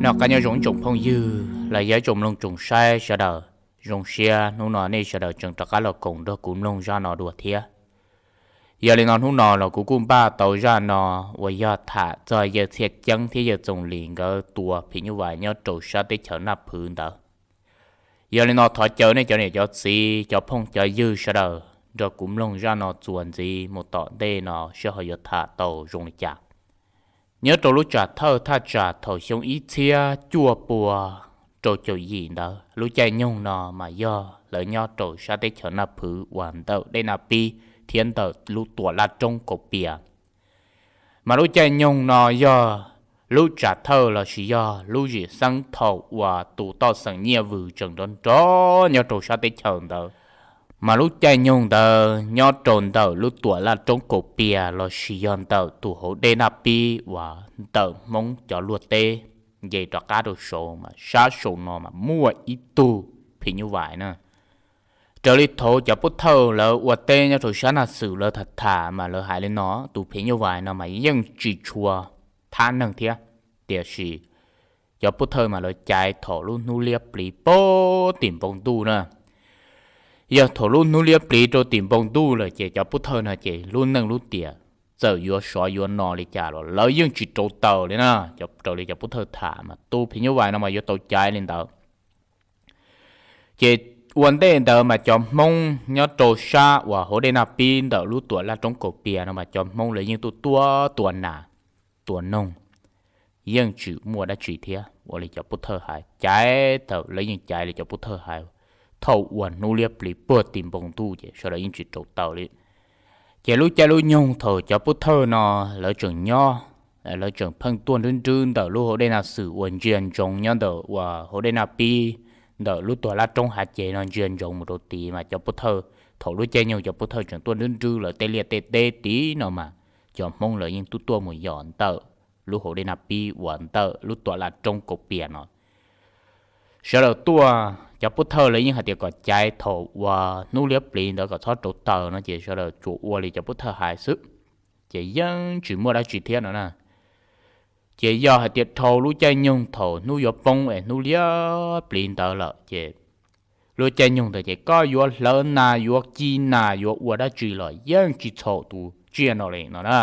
Noj qab nyob zoo ib tsoom phooj ywg los yog ib tsoom mloog tsoom saib sawv daws. Zoo siab hnub no nej sawv daws tseem rov qab los koom nrog kuv mloog zaj no dua thiab. Yog li no hnub no los kuv kuj npaj tau zaj no uas yog tham txog yawg Txhiaj Ceeb thiab yawg Txoos Lis nkawd tua phim nyuj vais nyob rau sab teb chaws Naj Phwv ntawd. Yog li no thov caw nej cov niam cov txiv cov phooj cov ywg sawv daws nrog kuv mloog zaj no txuas ntxiv mus tom ntej no seb ho yuav tham tau zoo li cas. Nyob rau lub tsam thawj thaj tsam thaum xyoo ib txhiab cuaj pua rau caum yim ntawd, lub caij nyoog no mas yog lawv nyob rau sab teb chaws Naj Phwv uas ntawm Dej Naj Pib thiab ntawm lub tuam laj roob Kaus Pias. Mas lub caij nyoog no yog lub tsam thawj lossis yog lub zim xeeb thaum uas tus toj xeem Nyiaj Vws tseem nrov nrov nyob rau sab teb chaws ntawd. Mas lub caij nyoog ntawd nyob rau ntawm lub tuam laj roob Kaus Pias lossis yog ntawm tus hauv Dej Naj Pib uas ntawm Hmoob cov luag teb nce rov qab rau saud mas sab saum no mas muaj ib tug phim nyuj vais na. Raws li thaum cov pub thawj lawv ua teb nyob rau sab Naj Xwm lawv tham tham mas lawv hais li no, tus phim nyuj vais no mas yeej tsis tshua thab neeg thiab, tiam sis cov pub thawj mas lawv caiv thaum lub hnub liab pliv puag tim npoo ntuj na. Yog thaum lub hnub liab pliv rau tim npoo ntuj lawm ces cov pub thawj no ces lub neej lub tiam txawm yuav sov yuav no li cas los lawv yeej tsis rauv taws li na. Raws li cov pub thawj tham mas tus phim nyuj vais no mas yuav tau caiv li ntawd. Ces ua ntej ntawd mas cov Hmoob nyob rau sab uas hauv Dej Naj Pib ntawm lub tuam laj roob Kaus Pias no mas cov Hmoob lawv yeej tuaj tua nas, tua noog, yeej tsis muaj dab tsi thiab. Ua li cov pub thawj hais, caiv thaum lawv yeej caiv li cov pub thawj hais, thaum uas hnub liab pliv puag tim npoo ntuj ces sawv daws yeej tsis rauv taws li. Ces lub caij lub nyoog thaum cov pub thawj no lawv tseem nyob, lawv tseem pheej tuaj nrwb nrwb ntawm lub hauv Dej Naj Xwm uas ntsia ntsoov nyob ntawm uas hauv Dej Naj Pib ntawm lub tuam laj roob Hav Ces no ntsia ntsoov mus rau tid mas cov pub thawj, thaum lub caij nyoog cov pub thawj tseem tuaj nrwb nrwb lawv tej liaj tej teb tid no mas cov Hmoob lawv yeej tuaj tuaj mus yos ntawm lub hauv Dej Naj Pib uas ntawm lub tuam laj roob Kaus Pias no. Sawv daws tuaj, cov pub thawj lawv yeej hais tias kom caiv thaum uas hnub liab pliv ntawd kom txhob rauv taws no ces sawv daws tsuas ua li cov pub thawj hais xwb, ces yeej tsis muaj dab tsi thiab no na. Ces yog hais tias dhau lub caij nyoog thaum hnub yuav poob es hnub liab pliv ntawd lawm ces lub caij nyoog ntawd ces koj yuav hlawv nas yuav ci nas yuav ua dab tsi los yeej tsis txhaum tus tsiaj no li no na.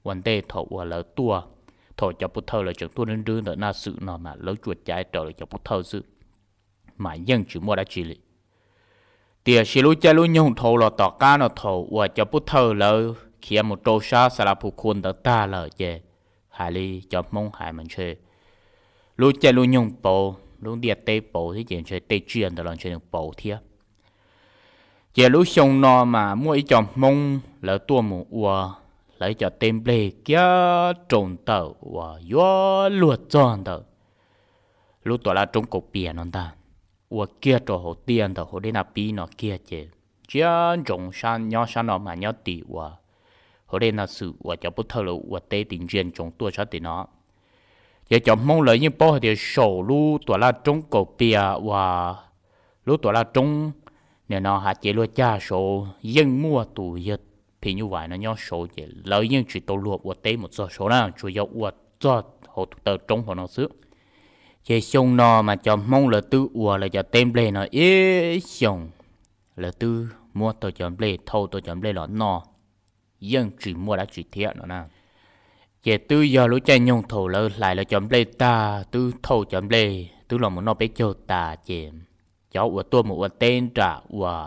Ua ntej thaum uas lawv tuaj, thaum cov pub thawj lawv tseem tuaj nrwb nrwb ntawm Naj Xwm no mas lawv tsuas caiv raws li cov pub thawj xwb, mas yeej tsis muaj dab tsi li. Tiam sis lub caij lub nyoog dhau los tom qab no thaum uas cov pub thawj lawv khiav mus rau sab Xa La Phu Khu ntawd tag lawm ces hais li cov Hmoob hais mas ntshe lub caij lub nyoog pauv, lub ntiaj teb pauv thiab ces ntshe tej tsiaj ntawd los ntshe nws pauv thiab. Ces lub xyoo no mas muaj ib co Hmoob lawv tuaj mus ua lawv cov teb nplej kiag rau ntawm uas yuav luag txog ntawm lub tuam laj roob Kaus Pias no ntag, ua kiag rau hauv tiaj ntawm hauv Dej Naj Pib no kiag ces ntsia ntsoov sab nyob sab no mas nyob tim uas hauv Dej Naj Xwm uas cov pub thawj lawv ua teb tim ntsia ntsoov tuaj sab tim no. Ces cov Hmoob lawv yeej paub hais tias saum lub tuam laj roob Kaus Pias uas lub tuam laj roob nim no Hav Ces luag cag saud yeej muaj tus yawg phim nyuj vais no nyob saud ces lawv yeej tsis tau luag ua teb mus txog saud na, tsuas yog ua txog hauv tus taw roob hauv no xwb. Ces xyoo no mas cov Hmoob lawv twb ua lawv cov teb nplej no ib xyoos, lawv twb muab tau cov nplej, thauj tau cov nplej los noj, yeej tsis muaj dab tsi thiab no na. Ces twb yog lub caij nyoog thaum lawv hlais lawv cov nplej tag twb thauj cov nplej twb los mus noj peb caug tas ces cov uas tuaj mus ua teb nram uas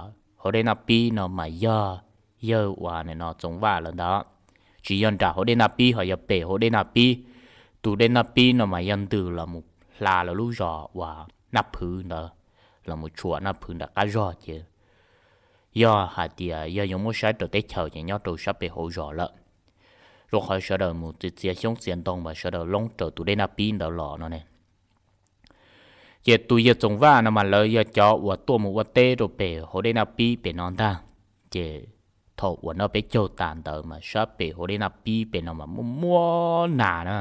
hauv Dej Naj Pib no mas yog yawg uas nim no Txoov Vaj lawm ntag. Tsis yog nram hauv Dej Naj Pib ho yog pem hauv Dej Naj Pib. Tus Dej Naj Pib no mas yog ntws los mus hla lawv lub zos uas Naj Phwv ntawd, los mus tshuam Naj Phwv nram qab zog ces yog hais tias yog yuav muab saib raws teb chaws ces nyob rau sab pem hauv zos lawm. Rau qhov sawv daws mus txiav txiav xyoob txiav ntoo mas sawv daws loob raws tus Dej Naj Pib ntawd los no ne. Ces tus yawg Txoov Vaj no mas lawv yog cov uas tuaj mus ua teb rau pem hauv Dej Naj Pib pem no ntag. Ces thaum uas noj peb caug tas ntawd mas sab pem hauv Dej Naj Pib pem no mas muaj muaj nas na,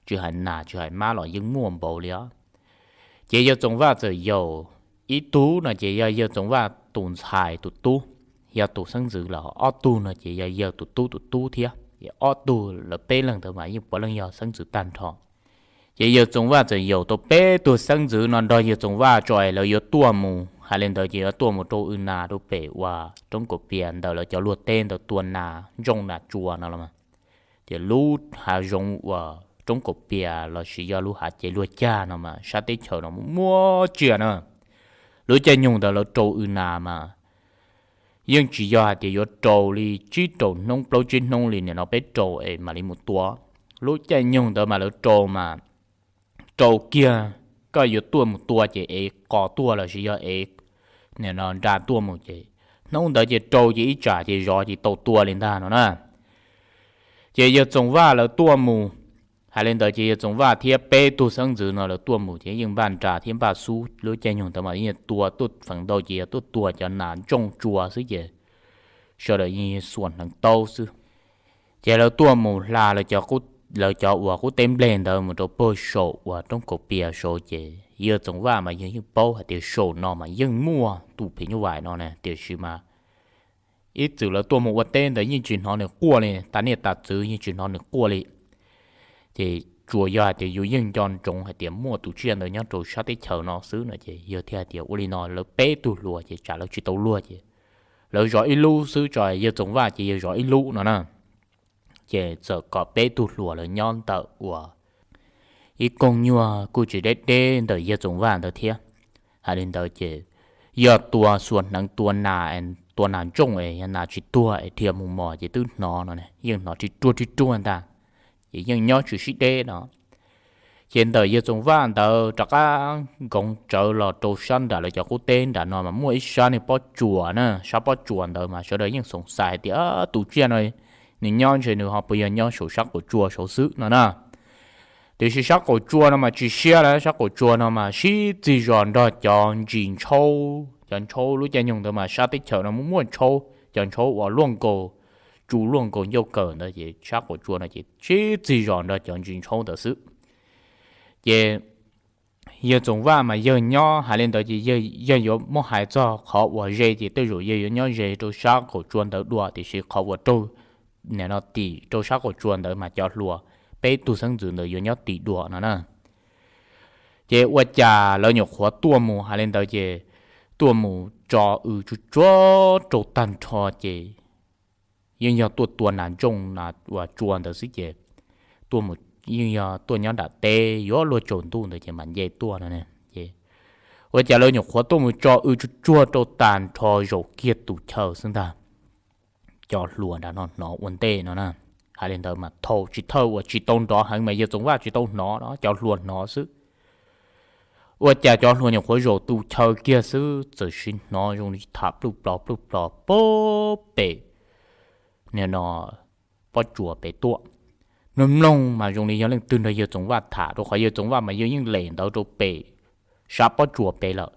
tsis hais nas tsis hais mab los yeej muaj npaum li os. Ces yawg Txoov Vaj txawm yaum ib tug no ces yog yawg Txoov Vaj tus ntxhais tus tub, yog tus xeeb ntxwv lawm. Ob tug no ces yog yawg tus tub tus tub thiab, ces ob tug lawv peb leeg ntawd mas yeej puav leej yog xeeb ntxwv tag nrho. Ces yawg Txoov Vaj txawm yaum tau peb tug xeeb ntxwv no nrog yawg Txoov Vaj tso es lawv yuav tuaj mus, hais li ntawd ces yuav tuaj mus rau w nas rau pem uas roob kaum pias ntawm lawv cov luag teb ntawd tua nas ntsooj nas tsua no los mas. Ces lub hav zoov uas roob kaum pias lossis yog lub hav cev luag cag no mas sab teb chaws no muaj tsiaj na. Lub caij nyoog ntawd lawv rau w nas mas yeej tsis yog hais tias yuav rau li tsib rau hnub plaub tsib hnub li nim no peb rau es mam li mus tua. Lub caij nyoog ntawd mas lawv rau mas rau kiag, koj yuav tuaj mus tua ces ev qos tuaj lossis yog ev nim no nra tuaj mus ces hnub ntawd ces rau ces ib tsam ces zov ces tau tua li ntag no na. Ces yawg Txoov Vaj lawv tuaj mus, hais li ntawd ces yawg Txoov Vaj thiab peb tug xeeb ntxwv no lawv tuaj mus ces yeej npaj nra thiab npaj xub. Lub caij nyoog ntawd mas yeej tua tuaj feem ntau ces yog tuaj tua cov nas ntsooj tsua xwb ces sawv daws yeej xuas hneev taub xwb. Ces lawv tuaj mus hla lawv cov uas qub teb nplej ntawd mus rau pag saum uas roob kaum pias saud ces yawg Txoov Vaj mas yawg yeej paub hais tias saum no mas yeej muaj tus phim nyuj vais no na, tiam sis mas ib txwm lawv tuaj mus ua teb ntawd yeej tsis hnov nws quaj li, tas niaj tas txwv yeej tsis hnov nws quaj li. Ces tsuas yog hais tias yus yeej nco ntsoov hais tias muaj tus tsiaj ntawd nyob rau sab teb chaws no xwb no ces yawg thiaj hais tias ua li no lawv peb tug hluas ces tsam lawv tsis tau luag ces lawv zov ib lub xwb tso, yawg Txoov Vaj ces yawg zov ib lub no na. Ces txawm kom peb tug hluas lawv nyob ntawm uas ib koog nyuag kuj tsis deb deb ntawm yawg Txoov Vaj ntawd thiab. Hais li ntawd ces yog tua xuas hneev tua nas, tua nas ntsooj es yog nas tsis tuag es dhia mus mos ces twb hnov no, yeej hnov ri ruaj ri ruaj ntag. Ces yeej nyob tsis sib deb no. Ces ntawm yawg Txoov Vaj ntawd rov qab nkoov tsawv los rau sab nram lawv cov qub teb nram no mas muaj ib sab niag pob tsuas na, sab pob tsuas ntawd mas sawv daws yeej xoom xais hais tias tus tsiaj no nws nyob ntshe nws ho puas yog nyob saum sab qaum tsua saud xwb no na. Tiam sis sab qaum tsua no mas tsis siab lawm, sab qaum tsua no mas sib txig zos nrog cov ntsis ntshaub, cov ntshaub lub caij nyoog ntawd mas sab teb chaws no muaj muaj ntshaub, cov ntshaub uas luaj nkaus, tsu luaj nkaus ncauj kawm ntawd ces sab qaum tsua no ces sib txig zos nrog cov ntsis ntshaub ntawd xwb. Ces yawg Txoov Vaj mas yawg nyob hais li ntawd ces yawg yuav muab hais txog qhov uas ze ces tej zaum yawg yuav nyob ze rau sab qaum tsua ntawd dua, tiam sis qhov uas raug nim no tim rau sab qaum tsua ntawd mas cov hluas peb tug xeeb ntxwv ntawd yuav nyob tim dua no na. Ces ua cas lawv nyuam qhuav tuaj mus hais li ntawd ces tuaj mus tso w tsuj tsuag rau tag nrho ces yeej yog tuaj tua nas ntsooj nas uas tsua ntawd xwb ces tuaj mus yeej yog tuaj nyob nram teb yuav luag tsaus ntuj ntawd ces mam nce tuaj no. Ces ua cas lawv nyuam qhuav tuaj mus tso w tsuj tsuag rau tag nrho zaum kiag tus chaw xwb ntag. Cov hluas nram no hnov ua ntej no na. Hais li ntawd mas thaum Tswv Thawj uas tsis tau nrov heev mas yawg Txoov Vaj tsis tau hnov no, cov hluas hnov xwb. Ua cas cov hluas nyuam qhuav zaum tus chaw kiag xwb txawm sim hnov zoo li tham pluj plos pluj plos pem nim no pob tsuas pem tuaj. Mloog mloog mas zoo li yog leej twg nrog yawg Txoov Vaj tham, rau qhov yawg Txoov Vaj mas yawg yeej lem ntawd rau pem sab pob tsuas pem lawm.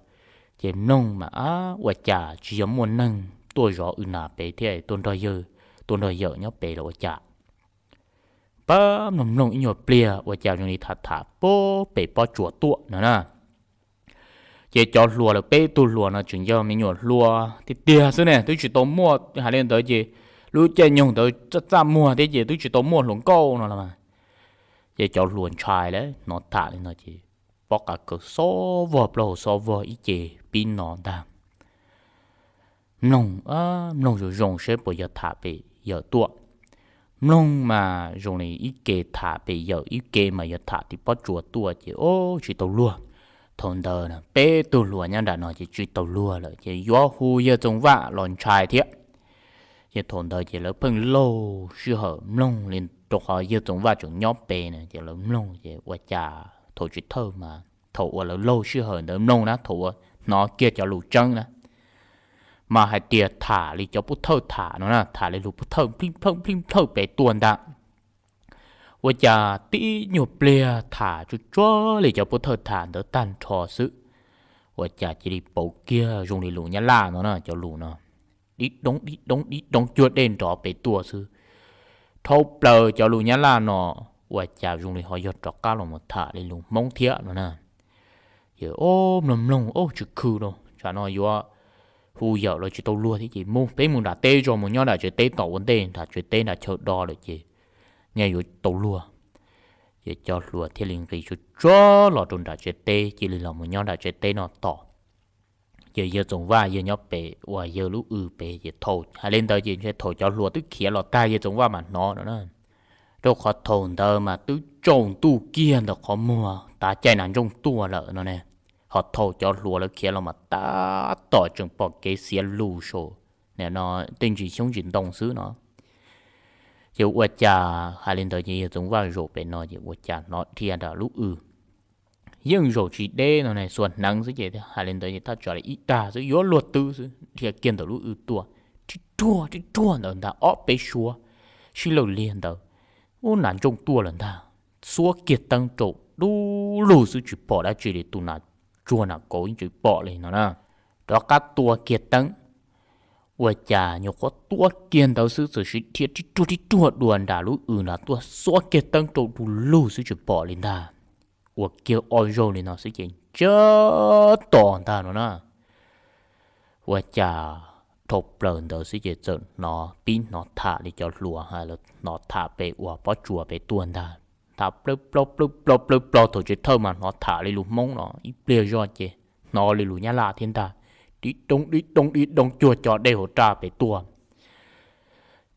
Ces mloog mas ua cas tsis yog muaj neeg tuaj zov w nas pem thiab, tuaj nrog yawm nyob pem los ua cas. Pab mloog mloog ib nyuag pliag ua cas zoo li tham tham pem pob tsuas tuaj no na. Ces cov hluas lawv peb tug hluas no tseem yog me nyuam hluas tiag tiag xwb ne, twb tsis tau muaj, hais li ntawd ces lub caij nyoog ntawd txaj txaj muag thiab ces twb tsis tau muaj hluas nkauj no los mas. Ces cov hluas ntshai lawm, hnov tham li no ces pob qa kaws xob vog, plaub hau xob vog ib ce pib no ntag. Mloog, mloog zoo zoo seb puas yog tham pem yawm tuaj. Mloog mas zoo li ib ke tham pem yawm, ib ke mas yog tham tim pob tsuas tuaj ces ub tsis tau luag. Thaum ntawd peb tug hluas nyob nram no ces tsis tau luag lawm ces yuav hu yawg Txoov Vaj los ntshai thiab. Ces thaum ntawd ces lawv pheej laug sij hawm mloog li, rau qhov yawg Txoov Vaj tseem nyob pem na, ces lawv mloog ces ua cas thaum Tswv Thawj mas thaum uas lawv laug sij hawm ntawd mloog na, thaum uas hnov kiag cov lus tseeb na, mas hais tias tham li cov pub thawj tham no na, tham li lus pub thawj plij plhawj plij plhawj pem tuaj ntag. Ua cas tib nyuag pliag tham tsuag tsuag li cov pub thawj tham ntawd tag nrho xwb, ua cas cia li pauv kiag zoo li lus Nyab Laj no na, cov lus no dib doob dib doob dib doob cuag dej nrov pem tuaj xwb. Dhau plaws cov lus Nyab Laj no ua cas zoo li ho yog rov qab los mus tham li lus Hmoob thiab no na. Ces ob mloog mloog ob tsis khw rau tsam no yuav hu yawm los tsis tau luag thiab ces mus peb mus nram teb zos, mus nyob nram tsev teb tom ua ntej, nram tsev teb nram chaw do lawm ces nyaj yuav tau luag. Ces cov hluas thiaj li nqis tsuag tsuag los rau nram tsev teb, cia li los mus nyob nram tsev teb no tos. Ces yawg Txoov Vaj yawg nyob pem uas yawg lub w pem, ces thaum hais li ntawd ces ntshe thaum cov hluas twb khiav los tag yawg Txoov Vaj mam hnov no na. Rau qhov thaum ntawd mas twb tsaus ntuj kiag ntawm qhov muag tav caij nas ntsooj tuaj lawm no ne. Ho thaum cov hluas lawv khiav los mas tab tom tseem pom kev xiav lus saum no tej ntsis xyoob ntsis ntoo xwb no. Ces ua cas hais li ntawd ces yawg Txoov Vaj zaum pem no ces ua cas hnov dhia nram lub w. Yeej zaum tsis deb no ne, xuas hneev xwb ces hais li ntawd ces thaj tsam li ib dag xwb yuav luag twb xwb dhia kiag ntawm lub w tuaj, rib ruag rib ruag ntawd ntag ob peb suab sib law liag ntawd. Ub, nas ntsooj tuaj lawm ntag. Xuab kiag teeb rau dub lug xwb tsis pom dab tsi li, tus nas tsuag nas kauv yeej tsis pom li no na. Rov qab tua kiag teeb, ua cas nyuam qhuav tua kiag ntawd xwb txawm sim dhia rib ruag rib ruag dua nram lub w nrad tuaj, xuab kiag teeb rau du lug xwb tsis pom li ntag. Ua kiag ob zaug li no xwb ces ntsiag to ntag no na. Ua cas dhau plaws ntawd xwb ces txawm hnov pib hnov tham li cov hluas hais, hnov tham pem uas pob tsuas pem tuaj ntag. Tham plawg plo plawg plo plawg plo, thaum tsis thawj mas hnov tham li lus Hmoob no, ib pliag zoj ces hnov li lus Nyab Laj thiab ntag. Dib doob dib doob dib doob cuag cov dej hauv raj pem tuaj.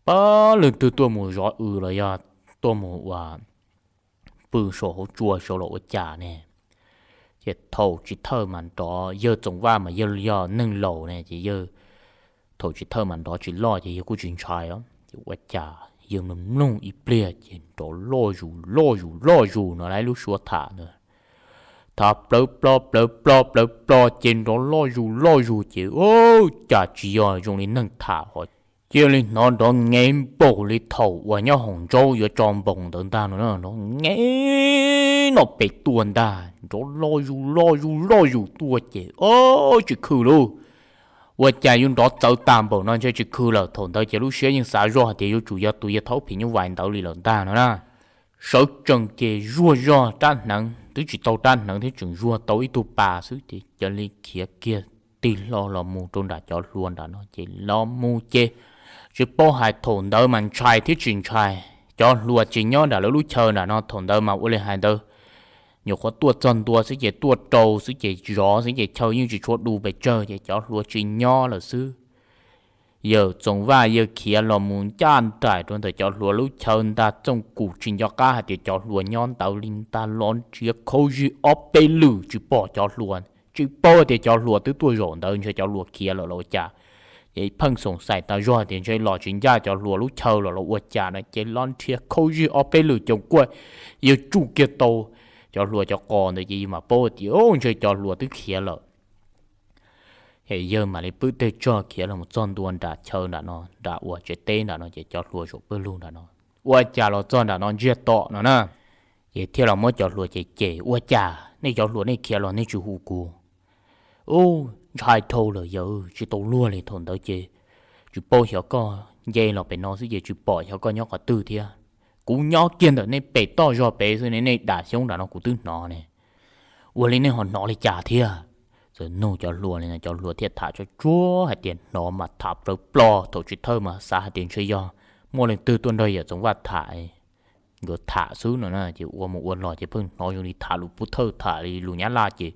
Pab leej twg tuaj mus zov w los yog tuaj mus ua pw saum hauv tsua saud los ua cas ne. Ces thaum tsis thawj mas nrov, yawg Txoov Vaj mas yawg yog neeg laus ne ces yawg, thaum tsis thawj mas nrov tsis loj ces yawg kuj tsis ntshai os. Ces ua cas yawg mloog mloog ib pliag ces nrov loj zus loj zus loj zus no lawm lub suab tham ntawd. Tham plawv plo plawv plo plawv plo ces nrov loj zus loj zus ces ua cas tsis yog zoo li neeg tham ho, cia li hnov nrov ngev npaum li thaum uas nyob hoom ntsaub yuav tso npoos ntawd ntag no, nrov ngev no pem tuaj ntag, nrov loj zus loj zus loj zus tuaj ces o, tsis khw lauj. Ua cas yuav nrov txawv tag npaum no ntshe tsis khw lawm. Thaum ntawd ces lub siab yeej xav zoj hais tias yuav tsum yog tus yawg Thaub Phim Nyuj Vais ntawd li lawm ntag no na. Sawv tsees ces zuag zog rab hneev, twb tsis tau rab hneev thiab tseem zuag tau ib tug pas xwb ces cia li khiav kiag tig hlo los mus rau nram cov hluas nram no ces los mus ces tsis paub hais thaum ntawd mas ntshai thiab tsis ntshai. Cov hluas tsis nyob nram lawv lub chaw nram no, thaum ntawd mas ua li hais ntawd, nyuam qhuav tuaj txog ntua xwb ces tuaj rau xwb ces zov xwb ces chaw yeej tsis tshua du pes tsawg ces cov hluas tsis nyob lawm xwb. Yawg Txoov Vaj yawg khiav los mus ncaj nraim rau ntawm cov hluas lub chaw ntag, txooj kum tsis nco qab hais tias cov hluas nyob ntawd li ntag, los nrhiav khaub zig ob peb lwm tsis pom cov hluas, tsis paub tias cov hluas twb tuaj zaum ntawd ntshe cov hluas khiav lawm los ua cas. Ces pheej xoom xaim tas zog tias ntshe los tsis ncaj cov hluas lub chaw los los ua cas no ces los nrhiav khaub zig ob peb lwm coom kuaj, yawg tsuj kiag tau cov hluas cov qos ntawd ces yawg mam paub tias ntshe cov hluas twb khiav lawm. Es yawg mam li pw tej tsog khiav los txog ntua nram chaw nram no, nram uas tsev teb nram no ces cov hluas zaum pawg lug nram no. Ua cas los txog nram no ntsiag to no na, ces thiaj los muab cov hluas cem cem, ua cas nej cov hluas nej khiav los nej tsis hu kuv? Ub, ntshai dhau lawm yawg, tsis tau luag li. Thaum ntawd ces tsis paub xyov koj nce los pem no xwb ces tsis pom xyov koj nyob qhov twg thiab. Kuv nyob kiag ntawm nej pem toj zog pem xwb ne, nej dam xyoob nram no kuv twb hnov ne. Ua li nej ho hnov li cas thiab? Txawm nug cov hluas li no cov hluas thiaj tham tsuag tsuag hais tias hnov mas tham plawv plo, thaum tsis thawj mas xav hais tias ntshe yog muaj leej twg tuaj nrog yawm Txoov Vaj tham, nkawd tham xwb no na. Ces ua mus ua los ces pheej hnov zoo li tham lus Pub Thawj, tham li lus Nyab Laj ces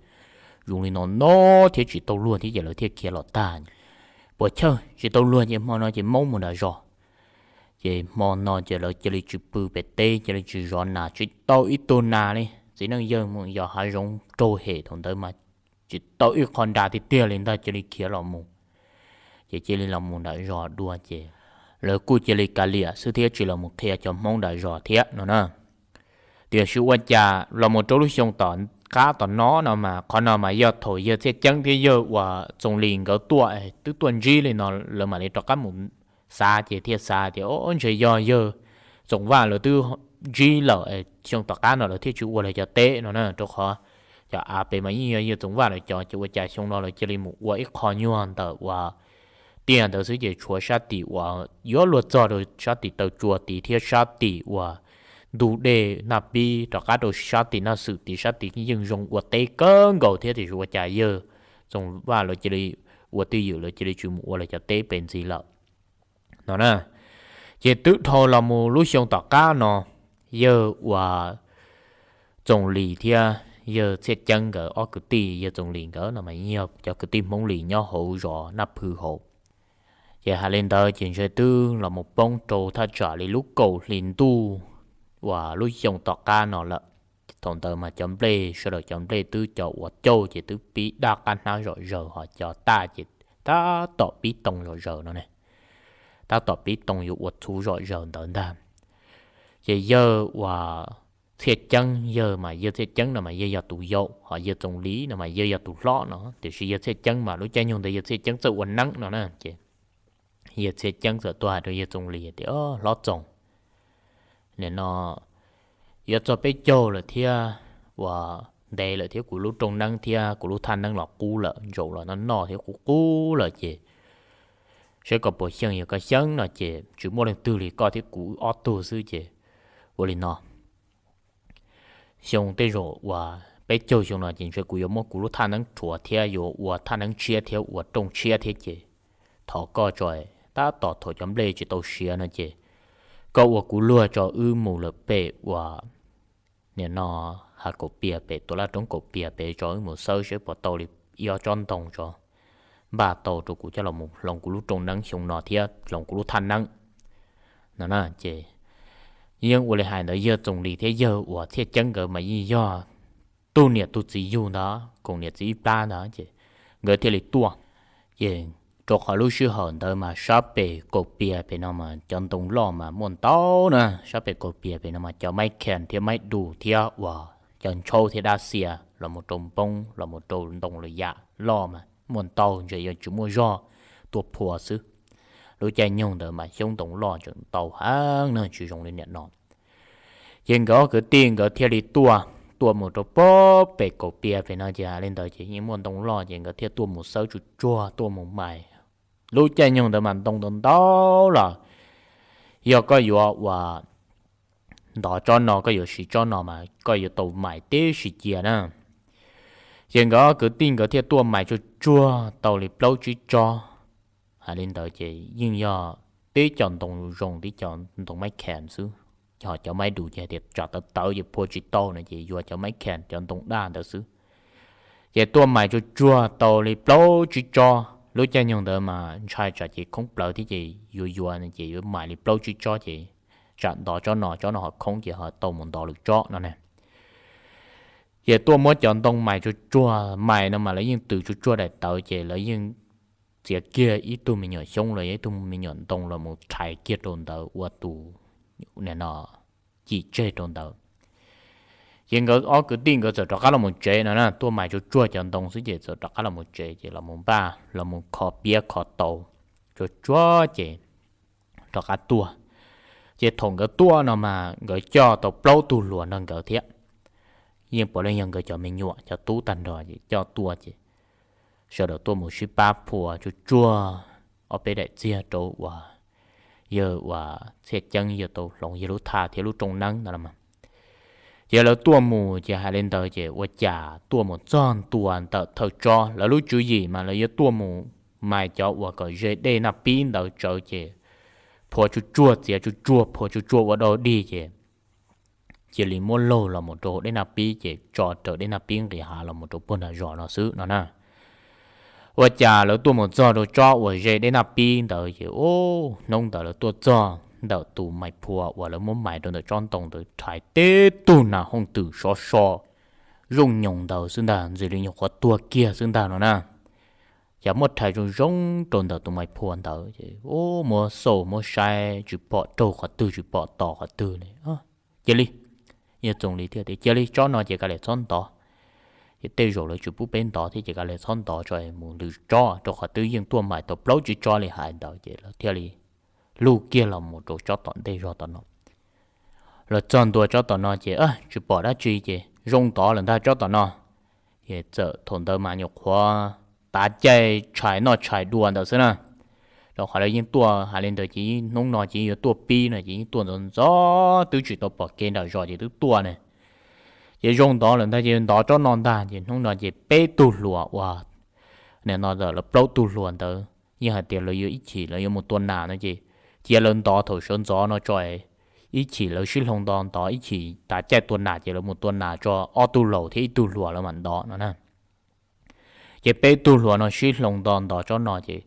zoo li no no thiab tsis tau luag thiab ces lawv thiaj khiav los tag. Puas chawj, tsis tau luag ces hmo no ces maub mus nram zos. Ces hmo no ces lawv cia li tsis pw pem teb, cia li tsis zov nas, tsis tau ib tug nas li. Txiv neej yawg mus yos hav zoov raug hem thaum ntawd mas tsis tau ib qho nra tiag tiag li ntag, cia li khiav los mus. Ces cia li los mus nram zos dua ces lawv kuj cia li kav liam xwb thiab tsis los mus qhia cov Hmoob nram zos thiab no na. Tiam sis ua cas los mus rau lub xyoo tom qab tom no no mas qhov no mas yog thaum yawg Txhiaj Ceeb thiab yawg uas Txoov Lis nkawd tuaj, twb tuaj ntsib li no, lawv mam li rov qab mus xav ces thiaj xav tias o, ntshe yog yawg Txoov Vaj lawv twb ntsib lawm, xyoo tom qab no lawv thiaj tsis ua lawv cov teb no na, rau qhov cov av pem mas yeej yog yawg Txoov Vaj lawv cov, ces ua cas xyoo no lawv cia li mus ua ib qho nyuag ntawm uas tiaj ntawd xwb ces tshuav sab tim uas yuav luag txog rau sab tim taw tsua tid thiab sab tim uas ntug dej Naj Pib rov qab rau sab tim Naj Xwm tid, sab tid yeej zoo ua teb kawg nkaus thiab, tiam sis ua cas yawg Txoov Vaj lawv cia li ua twj ywm, lawv cia li tsis mus ua lawv cov teb pem ntxiv lawm no na. Ces twb dhau los mus lub xyoo tom qab no, yawg uas Txoos Lis thiab yawg Txhiaj Ceeb nkawd ob kwv tij, yawg Txoos Lis nkawd no mas yog cov kwv tij Hmoob Lis nyob hauv zos Naj Phwv hauv. Ces hais li ntawd ces ntshe twb los mus poob rau thaj tsam li lub kaum hli ntuj uas lub xyoo tom qab no lawm. Thaum ntawd mas cov nplej, sawv daws cov nplej twb cov uas cauj ces twb pib daj qab hnab zom zaws, ho cov taj ces tab tom pib too zom zaws no ne, tab tom pib too yuav ua txhuv zom zaws ntawd ntag. Ces yawg uas Txhiaj Ceeb, yawg mas yawg Txhiaj Ceeb no mas yawg yog tus yau, ho yawg Txoos Lis no mas yawg yog tus hlob no, tiam sis yawg Txhiaj Ceeb mas lub caij nyoog ntawd yawg Txhiaj Ceeb txawj ua neeb no na. Ces yawg Txhiaj Ceeb txawm tuaj hais rau yawg Txoos Lis tias, Hlob Txoos, nim no yuav txog peb caug lawm thiab, uas ntev lawm thiab, kuv lub rooj neeb thiab kuv lub thaj neeb los qub lawm, ntsaum los noj noj thiab qub qub lawm ces saib koj puas xyeej. Yog koj xyeeb no ces tsis muaj leej twg li, koj thiab kuv ob tug xwb ces ua li no, xyoo tej zaum uas peb caug xyoo no ces ntshe kuv yuav muab kuv lub thaj neeb rhuav thiab yuav ua thaj neeb tshiab thiab ua rooj tshiab thiab ces thov koj tso, tab tom thaum cov nplej tsis tau siav no ces koj ua kuv luag tso, wb mus lawm pem uas nim no hav Kaum Pias pem, tuam laj roob Kaum Pias pem tso, wb mus xawb seb puas tau li ib ob tsob ntoo tso, npaj tau rau kuv coj los mus hloov kuv lub rooj neeb xyoo no thiab hloov kuv lub thaj neeb no na. Ces yeej ua li hais ntawd, yawg Txoos Lis thiab yawg uas Txhiaj Ceeb nkawd mas yeej yog tug niam tug txiv yug ntawd, koom niam txiv ib plab ntawd ces nkawd thiaj li tuaj. Ces rau qhov lub sij hawm ntawd mas sab pem Kaum Pias pem no mas cov ntoo loj mas muaj ntau na, sab pem Kaum Pias pem no mas cov maib khees thiab maib dus thiab uas cov ntshaub thiab dab xia los mus rau npoob los mus rau ntoo lwm yam loj mas muaj ntau, ntshe yuav tsis muaj zog tuaj phua xwb. Lub caij nyoog ntawd mas xyoob ntoo loj tseem ntau heev na, tsis zoo li nim no. Ces nkawd ob kwv tij nkawd thiaj li tuaj, tuaj mus rau pem Kaum Pias pem no ces hais li ntawd ces yeej muaj ntoo loj ces nkawd thiaj tuaj mus xawb tsuag tsuag tuaj mus mais. Lub caij nyoog ntawd mas ntoo ntau ntau los yog koj yuav uas ntov tsob no, koj yuav siv tsob no mas koj yuav tau mais tib si cia na. Ces nkawd ob kwv tij nkawd thiaj tuaj mais tsuag tsuag tau li plaub tsib tsob. Hais li ntawd ces yeej yog tib co ntoo zoo, tib co ntoo maib khees xwb, ho cov maib dus ces hais tias tsam tawv tawv ces phua tsis tau no ces yuav cov maib khees, cov ntoo daj ntawd xwb. Ces tuaj mais tsuag tsuag tau li plaub tsib tsob, lub caij nyoog ntawd mas ntshai tsam ces khoob plawv thiab ces yuav yuav ces yuav mais li plaub tsib tsob ces tsam ntov tsob no, tsob no ho khoob ces ho tau mus ntov lwm tsob no ne. Ces tuaj muab cov ntoo mais tsuag tsuag, mais no mas lawv yeej tws tsuag tsuag daim tawv ces lawv yeej txiav kiag ib tug me nyuam xyoob los yog ib tug me nyuam ntoo los mus rhais kiag rau ntawd ua tus nim no cim tseg rau ntawd. Ces nkawd ob kwv tij nkawd txawm rov qab los mus tsev no na, tuaj mais tsuag tsuag cov ntoo xwb ces txawm rov qab los mus tsev ces los mus npaj los mus kho piab kho tau tsuag tsuag ces rov qab tuaj. Ces thaum nkawd tuaj no mas nkawd coj tau plaub tug hluas nrog nkawd thiab, yeej puav leej yog nkawd cov me nyuam cov tub tag nrho ces coj tuaj ces sawv daws tuaj mus sib pab phua tsuag tsuag ob peb daim txiag rau uas yawg uas Txhiaj Ceeb yawg tau hloov yawg lub thaj thiab lub rooj neeb no los mas. Ces lawv tuaj mus ces hais li ntawd ces ua cas tuaj mus txog ntua ntawm thawj tsob, lawv lub tswv yim mas lawv yuav tuaj mus mais cov uas kom ze dej Naj Pib ntawd tsawv ces phua tsuag tsuag, txiav tsuag tsuag, phua tsuag tsuag ua dau dig ces cia li muab laug los mus rau dej Naj Pib ces tso raws dej Naj Pib nqis hav los mus rau puag nram zos no xwb no na. Ua cas lawv tuaj mus txog rau tsob uas ze dej Naj Pib ntawd ces hnub ntawd lawv tuaj txog ntawm tus mais phua uas lawv muab mais rau ntawm tsob ntoo ntawd rhais tib tug nas hooj twm sov so zooj nyoos ntawd xwb ntag, ntxim li nyuam qhuav tuag kiag xwb ntag no na. Ces muab rhais zoo zoo rau ntawm tus mais phua ntawd ces muab xauj muab saib tsis pom raug qhov twg tsis pom tos qhov twg li. Cia li, yawg Txoos Lis thiaj tias, Cia li, tsob no ces kav liam txhob ntov. Ces tej zaum lawv tsis pub peb ntov thiab ces kav liam txhob ntov tso, mus lwm tsob, rau qhov twb yeej tuaj mais tau plaub tsib tsob li hais ntawd ces lawv thiaj li luj kiag los mus rau tsob tom ntej zog tom no. Los txog ntua tsob tom no ces tsis pom dab tsi ces zoo ntov lawm ntag tsob tom no. Ces txawm thaum ntawd mas nyuam qhuav tav caij tshais noj tshais dua ntawd xwb na. Rau qhov lawv yeej tuaj hais li ntawd ces hnub no ces yeej yuav tuaj pib no ces yeej tuaj ntxov ntxov twb tsis tau pom kev nram zos ces twb tuaj ne. Ces zoo ntov lawm ntag ces ntov tsob no ntag ces hnub no ces peb tug hluas uas nim no lawv plaub tug hluas ntawd yeej hais tias lawv yuav ib chim lawv yuav mus tua nas no ces cia lawv ntov thaum sawv ntxov no tso, ib chim lawv sib hloov nto ntov, ib chim tav caij tua nas ces lawv mus tua nas tso ob tug laus thiab ib tug hluas lawv mam ntov no na. Ces peb tug hluas no sib hloov nto ntov tsob no ces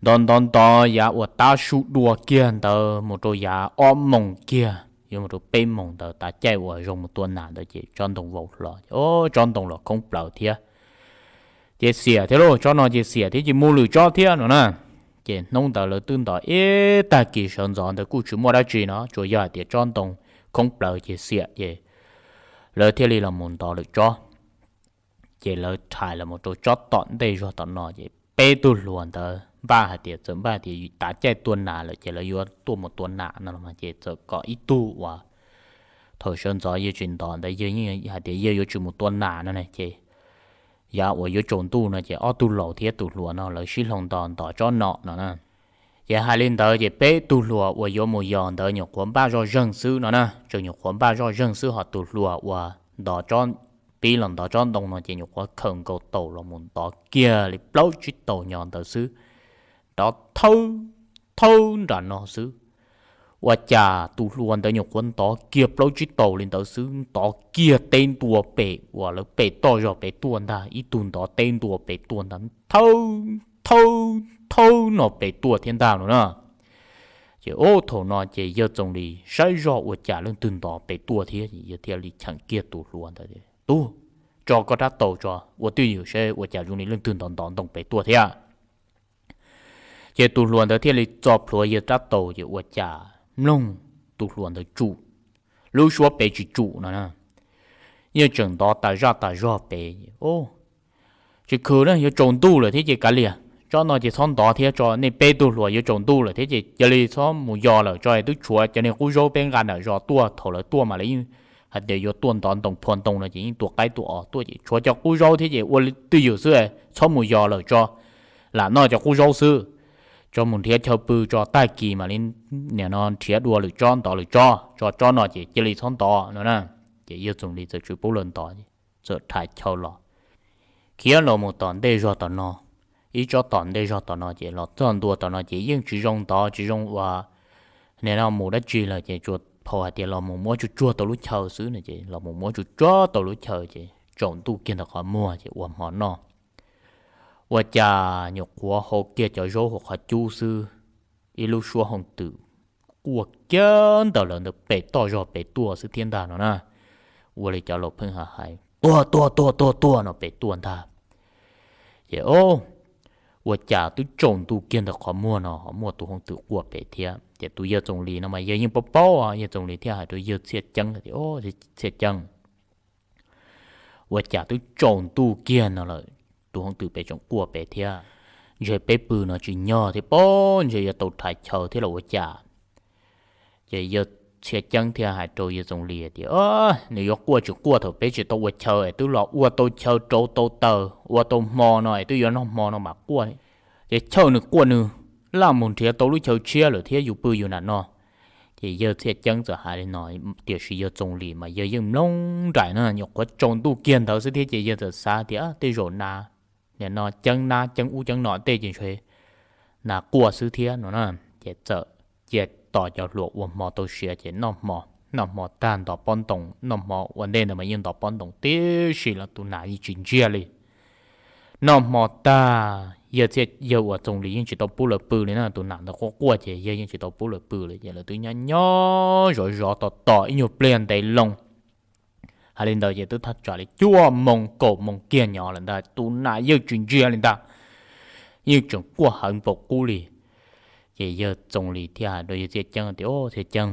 ntov ntov ntov yav uas tav su dua kiag ntawd mus rau yav ob moos kiag yuav mus rau peb moos ntawd tav caij uas zoo mus tua nas ntawd ces tsob ntoo vau hlo, tsob ntoo los khoob plaws thiab. Ces xiam thiab lauj, tsob no ces xiam thiab ces mus lwm tsob thiab no na. Ces hnub ntawd lawv twb ntov ib tag kis sawv ntxov ntawd kuj tsis muaj dab tsi no, tsuas yog hais tias tsob ntoo khoob plaws ces xiam ces lawv thiaj li los mus ntov lwm tsob. Ces lawv rhais los mus rau tsob tom ntej zog tom no ces peb tug hluas ntawd npaj hais tias, txawm npaj tias tav caij tua nas lawm ces lawv yuav tuaj mus tua nas no los mas ces txawm kom ib tug uas thaum sawv ntxov yawg tsis ntov ntawd yawg yeej hais tias yawg yuav tsis mus tua nas no ne ces yav uas yuav tsaus ntuj no ces ob tug laus thiab tus hluas no lawv sib hloov nto ntov tsob no no na. Ces hais li ntawd ces peb tug hluas uas yuav mus yos ntawd nyuam qhuav npaj zoj zeeg xwb no na, tseem nyuam qhuav npaj zoj zeeg xwb, ho tus hluas uas ntov tsob, pib los ntov tsob ntoo no ces nyuam qhuav khaws nkaus taus los mus ntov kiag li plaub tsib taus nyo ntawd xwb, ntov thawb thawb nram no xwb. Ua cas tus hluas ntawd nyuam qhuav ntov kiag plaub tsib taus li ntawd xwb, ntov kiag teb ntua pem uas lawv pem toj zog pem tuaj ntag, ib tug ntov teb ntua pem tuaj ntag, thawb thawb thawb no pem tuaj thiab ntag no na. Ces ub, thaum no ces yawg Txoos Lis saib zoj ua cas leej twg ntov pem tuaj thiab, yawg thiaj li cheem kiag tus hluas ntawd, Tub, tso koj rab taus tso ua twj ywm seb ua cas zoo li leej twg ntov ntov ntoo pem tuaj thiab. Ces tus hluas ntawd thiaj li txo plhuav yawg rab taus ces ua cas mloog tus hluas ntawd tsum, lub suab pem tsis tsum no na, yeej tseem ntov tas zaj tas zog pem. Tsis khwm na, yuav tsaus ntuj lawm thiab ces kav liam, tsob no ces txhob ntov thiab tso, nej peb tug hluas yuav tsaus ntuj lawm thiab ces cia li txhob mus yos lawm tso, twb tshuav cov niag qub zaub peb nqa nram zos tuaj, thaum lawv tuaj mas lawv yeej hais tias yuav tuaj ntov ntoo phua ntoo no ces yeej tua qaib tua os tuaj ces tshuav cov qub zaub thiab ces ua twj ywm xwb, txhob mus yos lawm tso, lam noj cov qub zaub xwb. Tso mus nrhiav chaw pw tso, tag kis mam li nim no nrhiav dua lwm tsob ntov lwm tsob, tso tsob no ces cia li txhob ntov no na. Ces yawg Txoos Lis txawm tsis pub lawv ntov, txawm rhais chaw los khiav los mus tom ntej zog tom no. Ib tsob tom ntej zog tom no ces los txog ntua tom no ces yeej tsis zoo ntov tsis zoo ua nim no mus dab tsi lawm ces tsuas phau hais tias los mus muab tsuag tsuag tau lub chaw xwb no ces los mus muab tsuag tsuag tau lub chaw ces tsaus ntuj kiag ntawm qhov muag ces ua hmo noj. Ua cas nyuam qhuav hau kiag cov zaub hauv qhov cub xwb, ib lub suab hooj twm quaj kiag ntawm lawv ntawd pem toj zog pem tuaj xwb thiab ntag no na. Ua li cov laus pheej hais, Tuag, tuag, tuag, tuag, tuag no pem tuaj ntag. Ces o, ua cas twb tsaus ntuj kiag ntawm qhov muag no ho muaj tus hooj twm quaj pem thiab. Ces tus yawg Txoos Lis no mas yawg yeej paub paub, yawg Txoos Lis thiaj hais rau yawg Txhiaj Ceeb tias, Txhiaj Ceeb, ua cas twb tsaus ntuj kiag no lawm, tus hooj twm pem tseem quaj pem thiab, ntshe peb pw no tsis nyog thiab pob, ntshe yuav tau rhais chaw thiab los ua cas. Ces yawg Txhiaj Ceeb thiaj hais rau yawg Txoos Lis tias, Nws yuav quaj tsis quaj thaum peb tsis tau ua chaw es twb los ua tau chaw rau tau taws ua tau hmo no es twb yuav noj hmo no mas quaj. Ces chawj nws quaj nws, laj mus nrhiav tau lub chaw tshiab lawm thiab yus pw yus nram no. Ces yawg Txhiaj Ceeb txawm hais li no, tiam sis yawg Txoos Lis mas yawg yeej mloog nraim no, nyuam qhuav tsaus ntuj kiag ntawd xwb thiab ces yawg txawm xav tias tej zaum nas, nim no ceeb nab ceeb ub ceeb no tej ces ntshe nas quaj xwb thiab no na. Ces txawm cia tos cov hluas ua hmo tau siav ces noj hmo, noj hmo tag ntov pob ntoos, noj hmo ua ntej ntawd mas yeej ntov pob ntoos tib si los tus nas yeej tsis ntsiag li. Noj hmo tag, yawg Txhiaj, yawg uas Txoos Lis yeej tsis tau pub lawv pw li na, tus nas ntawd quaj quaj ces yawg yeej tsis tau pub lawv pw li ces lawv twb nyob nyob zov zov tos tos ib nyuag pliag ntev loo. Hais li ntawd ces twb thaj tsam li cuaj moos kaum moos kiag nyob lawm ntag, tus nas yeej tsis ntsiag li ntag, yeej tseem quaj heev npaum qub li. Ces yawg Txoos Lis thiaj hais rau yawg Txhiaj Ceeb tias, Txhiaj Ceeb,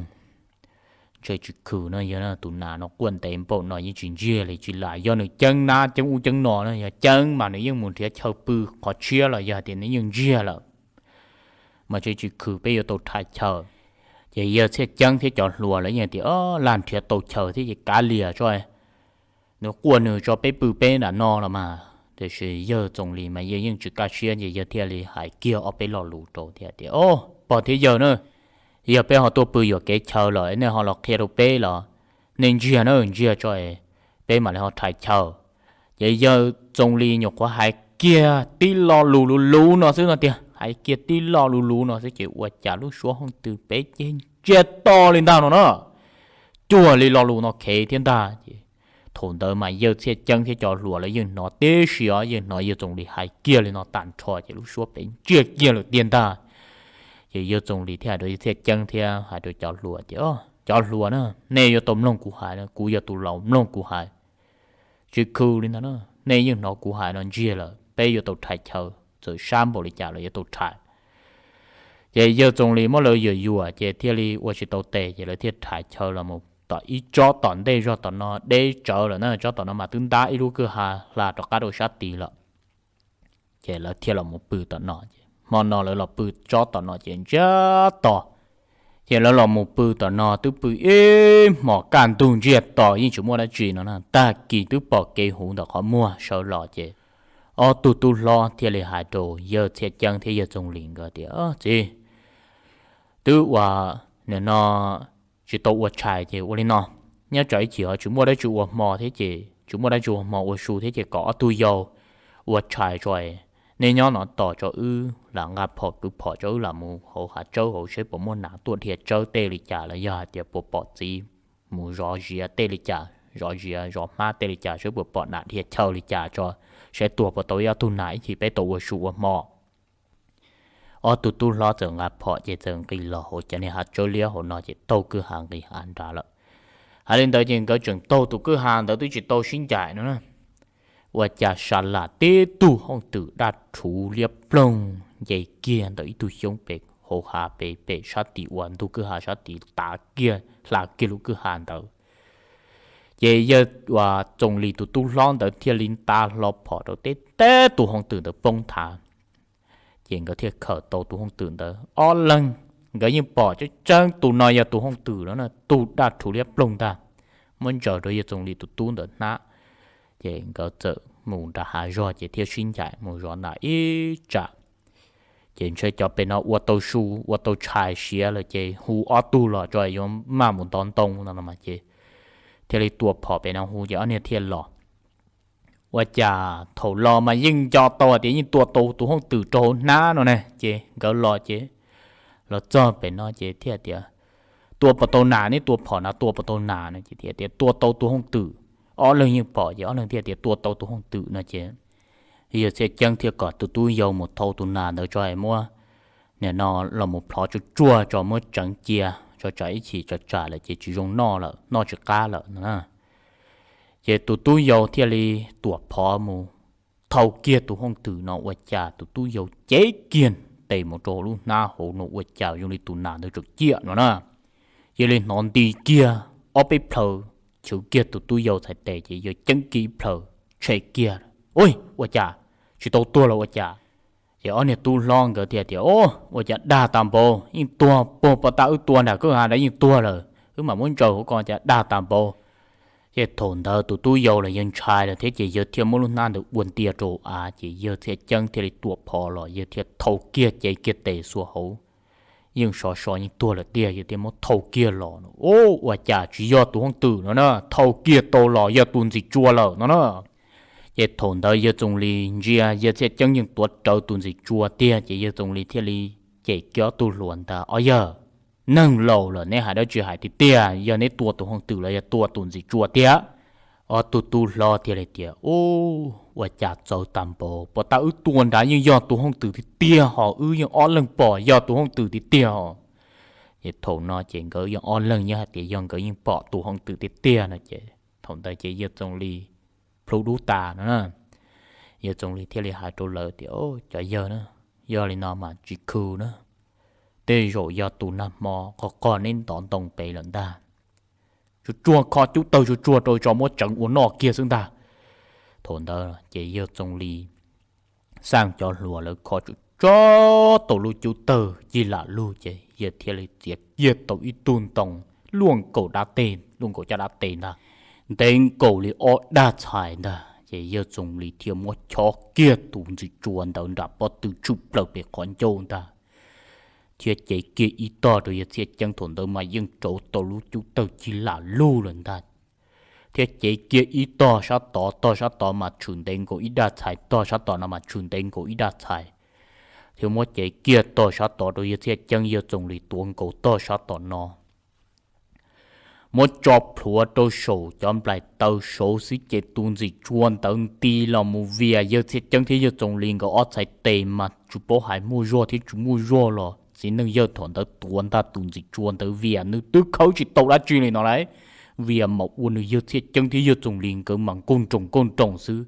ntshe tsis khwm no, yog tus nas no quaj ntev npaum no yeej tsis ntsiag li, tsis lam yog nws ceeb nab ceeb ub ceeb no na, yog ceeb mas nws yeej mus nrhiav chaw pw qhov tshiab los yog hais tias nws yeej ntsiag lawm, mas ntshe tsis khwm peb yuav tau rhais chaw. Ces yawg Txhiaj Ceeb thiab cov hluas lawv yeej tias, Laj nrhiav tau chaw thiab ces kav liam tso, nws quaj nws tso peb pw peb nram no los mas. Tiam sis yawg Txoos Lis mas yawg yeej tsis kaj siab ces yawg thiaj li hais kiag ob peb lo lus rau thiab tias, Pog thiab yawg na, yog peb ho tuaj pw yuam kev chaw lawm nej ho los qhia rau peb los, nej ntsiag na, ntsiag tso peb mam li ho rhais chaw. Ces yawg Txoos Lis nyuam qhuav hais kiag tib lo lus luv luv no xwb no tiag, hais kiag tib lo lus luv no xwb ces ua cas lub suab hooj twm pem ces ntsiag to li ntag no na. Cuag li lo lus no khev thiab ntag ces thaum ntawd mas yawg Txhiaj Ceeb thiab cov hluas lawv yeej hnov tib si os, yeej hnov yawg Txoos Lis hais kiag li no tag nrho ces lub suab pem ntsiag kiag lawm tiag ntag. Ces yawg Txoos Lis thiaj hais rau yawg Txhiaj Ceeb thiab hais rau cov hluas tias, cov hluas na, nej yuav tau mloog kuv hais, kuv yog tus laus, mloog kuv hais. Tsis khw li ntag na, nej yeej hnov kuv hais no ntsiag lawm, peb yuav tau rhais chaw, txawm sab npaum li cas los yuav tau rhais. Ces yawg Txoos Lis muab lawv yuam yuam ces thiaj li ua tsis tau tes ces lawv thiaj rhais chaw los mus tom ib tsob tom ntej zog tom no deb tsawv lawm na, tsob tom no mas twb ntab ib lub kwj ha hla rov qab rau sab tid lawm. Ces lawv thiaj los mus pw tom no ces hmo no lawv los pw tsob tom no ces ntsiag to. Ces lawv los mus pw tom no twb pw ib hmos kaj ntug ntsiag to yeej tsis muaj dab tsi no na, tag kis twb pom kev huv ntawm qhov muag sawv los ces ob tug tub hlob thiaj li hais rau yawg Txhiaj Ceeb thiab yawg Txoos Lis nkawd tias, txiv, twb ua nim no tsis tau ua tshais ces ua li no, nyob tsam ib chim ho tsis muaj dab tsi ua hmo thiab ces tsis muaj dab tsi ua hmo ua su thiab ces kom ob tug yau ua tshais tso, nej nyob no tos tso wb lam nqa phom kwv phom tso wb lam mus hauv hav tsawb hauv seb puas muaj nas tuaj dhia tsawb tej li cas los yog hais tias puas pom txiv mus zov ziav tej li cas, zov ziav zov hmab tej li cas seb puas pom nas dhia chaw li cas tso, saib tua puas tau ib ob tug nas ib chim peb tau ua su ua hmo. Ob tug tub hlob txawm nqa phom ces txawm nqis los hauv cov niag hav tsawb liab hauv no ces taug kwj ha nqis hav nrad lawm. Hais li ntawd ces nkawd tseem taug tus kwj ha ntawd twb tsis tau sib ncaim no na, ua cas sa lam tib tug hooj twm daj rhuv liab ploog nce kiag ntawm ib tug xyoob pem hauv hav pem pem sab tim uas ntug kwj ha sab tid tav kiag hla kiag lub kwj ha ntawd. Ces yawg uas Txoos Lis tus tub hlob ntawd thiaj li nta hlo phom rau teb teb tus hooj twm ntawd poob thav. Ces nkawd thiaj khawm tau tus hooj twm ntawd ob leeg. Nkawd yeej pom tseeb tseeb tus no yog tus hooj twm no na, tus daj rhuv liab ploog ntag, muab ntsaws rau yawg Txoos Lis tus tub ntawd hnab. Ces nkawd txawm mus nram hav zog ces thiaj sib ncaim mus zov nas ib tsam. Ces ntshe cov pem no ua tau su ua tau tshais siav lawm ces hu ob tug los tso yuav maj mus ntov ntoo no no mas ces thiaj li tua phom pem no hu ces ob niag thiaj los. Ua cas thaum los mas yeej nco tau hais tias yeej tua tau tus hooj twm rau hauv hnab no ne, ces nkawd los ces los txog pem no ces thiaj tias, tua puas tau nas, neb tua phom na tua puas tau nas no ces thiaj tias tua tau tus hooj twm. Ob leeg yeej pom ces ob leeg thiaj tias tua tau tus hooj twm no ces yawg Txhiaj Ceeb thiaj kom tus tub yau mus thau tus nas ntawd tso es muab nim no los mus plhov tsuag tsuag tso muab tseev cia tso tsam ib chim tsam tsam lawm ces tsis zoo noj lawm, noj tsis qab lawm no na. Ces tus tub yau thiaj li tuam phov mus thau kiag tus hooj twm no ua cas tus tub yau cev kiag tes mus rau hauv lub hnab hauv no ua cas zoo li tus nas ntawd tseem ciaj no na. Cia li hnov nti kiag ob peb plhaw, chwv kiag tus tub yau txhais tes ces yawg Ceeb kiag ib plhaw, tshem kiag. Ua cas tsis tau tuag los ua cas? Ces ob niag tub hlob nkawd thiaj tias, ua cas dag tas npaum, yeej tuag puag pov tag wb tua nram kwj ha ntawd yeej tuag lawm, wb mam muab ntsaws hauv ko cas dag tas npaum. Ces thaum ntawd tus tub yau los yawg ntshai lawm thiab ces yawg thiaj muab lub hnab ntawd ua ntiag rau av ces yawg Txhiaj Ceeb thiaj li tuam phov los yawg thiaj thau kiag cev kiag tes xuas hauv. Yeej sov so yeej tuag lawm tiag, yawg thiaj muab thau kiag los no. Ua cas tsis yog tus hooj twm no na, thau kiag tau los yog tus ntxim tsua lawm no na. Ces thaum ntawd yawg Txoos Lis ntsia yawg Txhiaj Ceeb yeej tuav rawv tus ntxim tsua tiag ces yawg Txoos Lis thiaj li cem kiag ob tug hluas ntag, ob yawg, neeg laus lawm neb hais dab tsi hais tiag tiag, yog neb tua tus hooj twm los yog tua tus ntxim tsua tiag? Ob tug tub hlob thiaj li tias, ua cas txawv tas npaum, pov tag wb tua nrad yeej yog tus hooj twm tiag tiag hos, wb yeej ob leeg pom yog tus hooj twm tiag tiag hos. Ces thaum no ces nkawd yeej ob leeg nyob hais tias yog nkawd yeej pom tus hooj twm tiag tiag no ces thaum ntawd ces yawg Txoos Lis plhu dub tas no na. Yawg Txoos Lis thiaj li hais rau lawv tias, cov yawg na, yog li no mas tsis khw na, tej zaum yog tus nag hmo qog qog neb ntov ntoo pem lawm ntag. Tsuag tsuag kho cub tawg tsuag tsuag rau tso muab tseev ua noj kiag xwb ntag. Thaum ntawd ces yawg Txoos Lis xaj cov hluas lawv kho tsuag tsuag tau lub cub tawg cig lam lug ces yawg thiaj li txiav kiag tau ib tug ntoo luaj nkaus dab teg, luaj nkaus caj dab teg ntag, ntev nkaus li ob daj txhais ntag ces yawg Txoos Lis thiaj muab chob kiag tus ntxim tsua ntawd nram pob tw tshwm plaws pem qhov ncauj ntag. Thiab cev kiag ib tog rau yawg Txhiaj Ceeb, thaum ntawd mas yeej rauv tau lub cub tawg cig lam lug lawm ntag. Thiab cev kiag ib tog sab tod, tog sab tod mas tshwm ntev nkaus ib daj txhais, tog sab tom no mas tshwm ntev nkaus ib daj txhais. thiab muab cev kiag tog sab tod rau yawg Txhiaj Ceeb yawg Txoos Lis tuav nkaus tog sab tom no. Muab tso plhuav rau saum cov nplaim taw saud xwb ces tus ntxim tsua ntawd nti los mus vias yawg Txhiaj Ceeb thiab yawg Txoos Lis nkawd ob txhais tes mas tsis paub hais muaj zog thiab tsis muaj zog los txiv neej yawg thaum ntawd tuav ntag. Tus ntxim tsua ntawd vias nws twb khawb tsis tau dab tsi li no lauj, vias mas ua nws yawg Txhiaj Ceeb thiab yawg Txoos Lis nkawd mas nkooj nroos nkooj nroos xwb.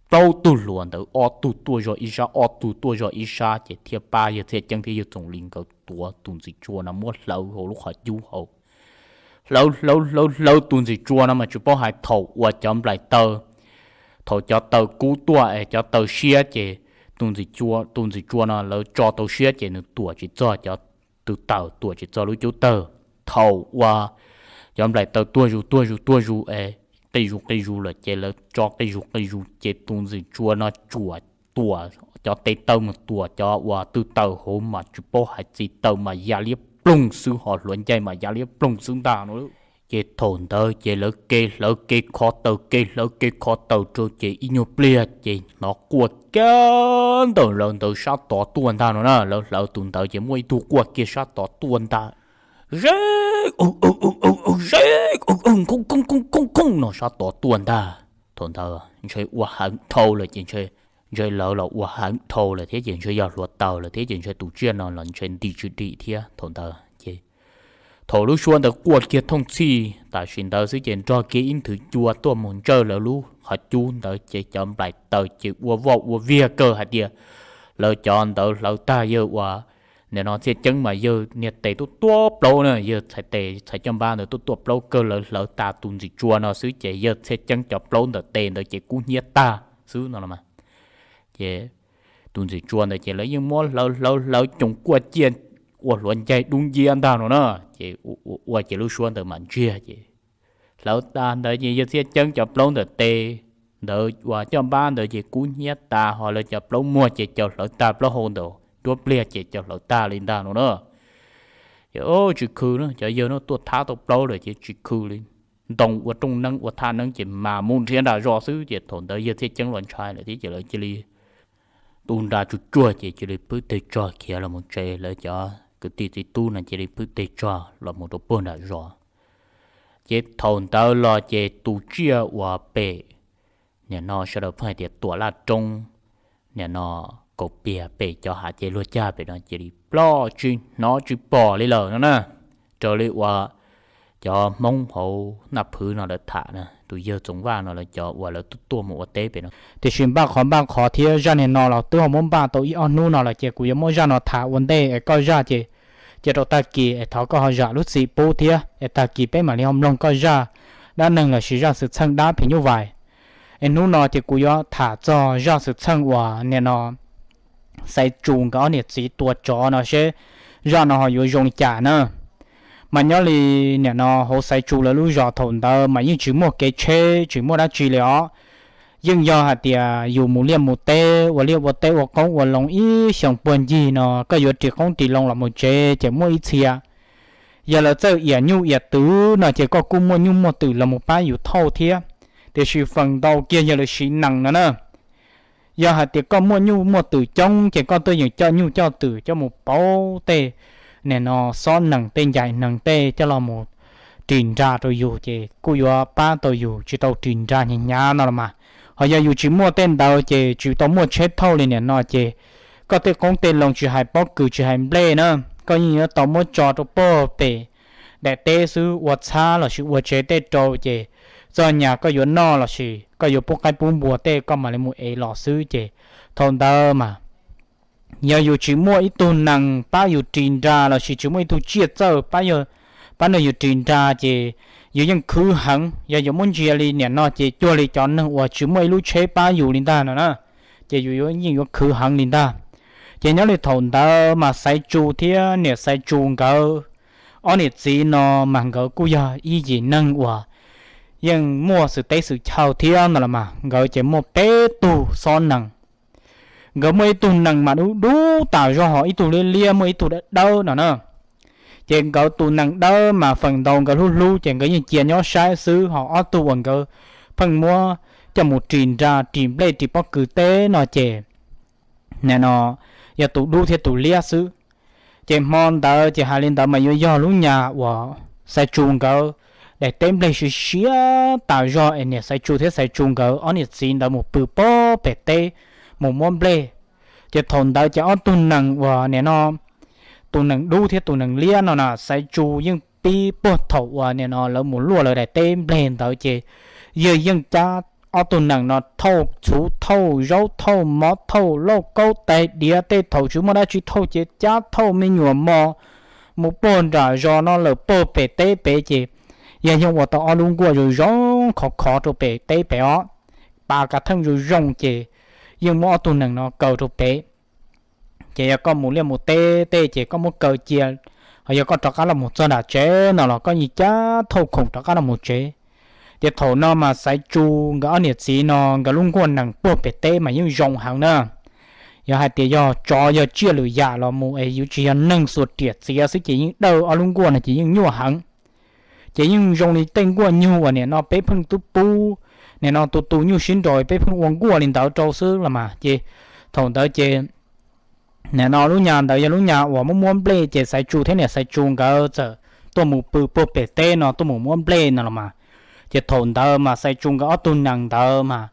Plaub tug hluas ntawd ob tug tuaj zog ib sab, ob tug tuaj zog ib sab ces thiaj pab yawg Txhiaj Ceeb thiab yawg Txoos Lis nkawd tuav tus ntxim tsua no muab hlawv hauv lub qhov cub hauv. Hlawv hlawv hlawv hlawv tus ntxim tsua no mas tsis paub hais thaum uas cov nplaim taw, thaum cov taw kub tuaj es cov taw siab ces tus ntxim tsua, tus ntxim tsua no lawv tso tau siab ces nws tuam tsis txog cov tw taws, tuam tsis txog lub cub tawg. Thaum uas cov nplaim taw tuag zus tuag zus tuag zus es qi zus qi zus lawm ces lawv tso qi zus qi zus ces tus ntxim tsua no tsuam tuam cov tes taw mus tuam cov uas tw taws hauv mas tsis paub hais txiv taw mas ya liab ploog xwb ho hluav ncaig mas ya liab ploog xwb ntag no. Ces thaum ntawd ces lawv ke hlawv ke kho taw, ke hlawv ke kho taw rau ces ib nyuag pliag ces hnov quaj kiag ntawm lawv ntawd sab tod tuaj ntag no na. Lawv hlawv tus ntawd ces muaj ib tug quaj kiag sab tod tuaj ntag. Ze, ze, khooj khooj khooj khooj no sab tod tuaj ntag. Thaum ntawd ntshe ua heev dhau lawm ces ntshe, ntshe lawv los ua heev dhau lawm thiab ces ntshe yog hluav taws lawm thiab ces ntshe tus tsiaj no los ntshe nti tsis dim thiab thaum ntawd ces thaum lub suab ntawd quaj kiag thooj txhij tam sim ntawd xwb ces nrog kiag ib nthwv cua tuaj mus ntsawj lawv lub qhov cub ntawd ces cov nplaim taws ces ua voj ua viag kawg hais tias lawv cov ntawd hlawv tag yawg uas nim no Txhiaj Ceeb mas yawg niag tes tuaj tuaj plaub na, yawg txhais tes txhais caj npab ntawd tuaj tuaj plaub kawg, lawv hlawv tas tus ntxim tsua no xwb ces yawg Txhiaj Ceeb cov plaub ntawm tes ntawd ces kub hnyiab tag xwb no los mas. Ces tus ntxim tsua ntawd ces lawv yeej muab hlawv hlawv hlawv coos kuaj ciaj ua hluav ncaig dub nciab ntag no na. Ces ua ua ces lub suab ntawd mam ntsiag ces hlawv tas ntawd ces yawg Txhiaj Ceeb cov plaub ntawm tes ntawd uas caj npab ntawd ces kub hnyiab tas ho lawv cov plaub muag ces cov hlawv tag, plaub hau ntawm nruab pliag ces cov hlawv tag li ntag no na. Ces tsis khw na, cov yawg no tuaj thab tau plaub lawm ces tsis khw li. Ntoo ua rooj neeb ua thaj neeb ces mas mus nrhiav nram zos xwb ces thaum ntawd yawg Txhiaj Ceeb los ntshai lawm thiab ces lawv cia li tu nra tsuj tsuag ces cia li phwb teg tsog khiav los mus tsev, lawv cov kwv tij txiv tub no cia li phwb teg tsog los mus rau puag nram zos. Ces thaum ntawd los ces tus tsiaj uas pem nim no sawv daws pheej hais tias tuam laj roob, nim no kaum pias pem cov hav ces luag cag pem no cia li ploj tsis hnov tsis pom li lawm no na. Raws li uas cov Hmoob hauv Naj Phwv no lawv tham na, tus yawg Txoov Vaj no lawv cov uas lawv tuaj tuaj mus ua teb pem no. Tiam sis npaj qhov npaj qhov thiab zaj niag no los twb ho muab npaj tau ib ob hnub no lawm ces kuv yuav muab zaj no tham ua ntej es koj zaj ces cia rau tag kis es thov koj ho zam lub txim pub thiab es tag kis peb mam li ho mloog koj zaj dab neeg lossis zaj xwm txheej dab phim nyuj vais. Es hnub no ces kuv yuav tham txog zaj xwm txheej uas nim no Xaiv Tsu nkawd ob niam txiv tua tsov no seb zaj no ho yuav zoo li cas na. Mas nyob li nim no hauv Xaiv Tsu lawv lub zos thaum ntawd mas yeej tsis muaj kev tsheb tsis muaj dab tsi li os. Yeej yog hais tias yus mus liaj mus teb ua liaj ua teb ua qoob ua loo ib xyoos puag ncig no koj yuav ris qoob ris loo los mus tsev ces muaj ib txhia yog lawv txawj iam nyuj iam twm no ces koj kuj muaj nyuj muaj twm los mus pab yus thauj thiab. Tiam sis feem ntau kiag yog lawv siv nees no na. Yog hais tias koj muaj nyuj muaj twm coob ces koj tuaj yeem coj nyuj coj twm coj mus pauv tej nim no xob nees tej ncais nees tej coj los mus ris nra rau yus ces kuj yuav pab tau yus tsis tau ris nra hnyav hnyav no los mas. Ho yog yus tsis muaj tej ntawd ces tsis tau muaj tsheb thauj li nim no ces koj tej qoob tej loo tsis hais pob kws tsis hais nplej na, koj yeej yuav tau muab tso rau puag pem daim teb xwb ua txhab lossis ua tsev tej rau ces txog nyas koj yuav noj lossis koj yuav pub qaib pub npua tej koj mam li mus ev los xwb ces thaum ntawd mas yog yus tsis muaj ib tug nees pab yus ris nra lossis tsis muaj ib tug tsiaj txawj pab yus, pab nrog yus ris nra ces yus yeej khwv heev. Yog yuav muab ntsia li nim no ces cuag li cov neeg uas tsis muaj ib lub tsheb pab yus li ntag no na, ces yus yeej yuav khwv heev li ntag. Ces nyob li thaum ntawd mas Xaiv Tsu thiab niam Xaiv Tsu nkawd ob niam txiv no mas nkawd kuj yog ib yim neeg uas yeej muaj xwm teb xwm chaw thiab no los mas nkawd ces muaj peb tug xob nees. Nkawd muaj ib tug nees mas dub dub tas zog ho ib tug liab liab muaj ib tug dawb dawb no na. Ces nkawd tus nees dawb mas feem ntau nkawd hlub hlub ces nkawd yeej cia nyob saib xwb ho ob tug uas nkawd pheej muab coj mus ris nra ris nplej ris pob kws tej no ces nim no yog tus dub thiab tus liab xwb. Ces hmo ntawd ces hais li ntawd mas yuav yog lub nyas uas Xaiv Tsu nkawd daim teb nplej siav siav tas zog es niam Xaiv Tsu thiab Xaiv Tsu nkawd ob niam txiv ntawd mus pw pob pem teb mus muab nplej. Ces thaum ntawd ces ob tug nees uas nim no tus nees dub thiab tus nees liab no na Xaiv Tsu yeej pib puag thaum uas nim no lawv mus luaj lawv daim teb nplej ntawd ces yawg yeej cab ob tug nees no thauj txhuv thauj zaub thauj mov thauj lauj kaub tais diav tej thaum tsis muaj dab tsi thauj ces cab thauj me nyuam mos mus puag nram zos no lawm puag pem teb pem ces yawg yeej ua tau ob lub nkuaj zoo zoo khov khov rau pem teb pem os, pas kav theej zoo zoo ces yeej muab ob tug nees no kaw rau pem. Ces yog koj mus liaj mus teb tej ces koj muab kaw cia, ho yog koj rov qab los mus txog nram tsev no los koj yeej cab thauj khoom rov qab los mus tsev. Ces thaum no mas Xaiv Tsu nkawd ob niam txiv no nkawd lub nkuaj nees puag pem teb mas yeej zoo heev na. Yog hais tias yog tsov yog tsiaj lwm yam los mus es yuav tsis yog neeg xuas riam txiav xwb ces yeej dawj ob lub nkuaj no ces yeej nyuaj heev. Ces yeej zoo li tej nkuaj nyuj uas nim no peb pheej tub pub, nim no tus tus nyuj sib nraus peb pheej ua nkuaj li ntawd rau xwb los mas ces thaum ntawd ces nim no lub nyas ntawd yog lub nyas uas muab muab nplej ces Xaiv Tsu thiab niam Xaiv Tsu nkawd txawm tuaj mus pw puag pem teb no tuaj mus muab nplej no los mas. Ces thaum ntawd mas Xaiv Tsu nkawd ob tug nees ntawd mas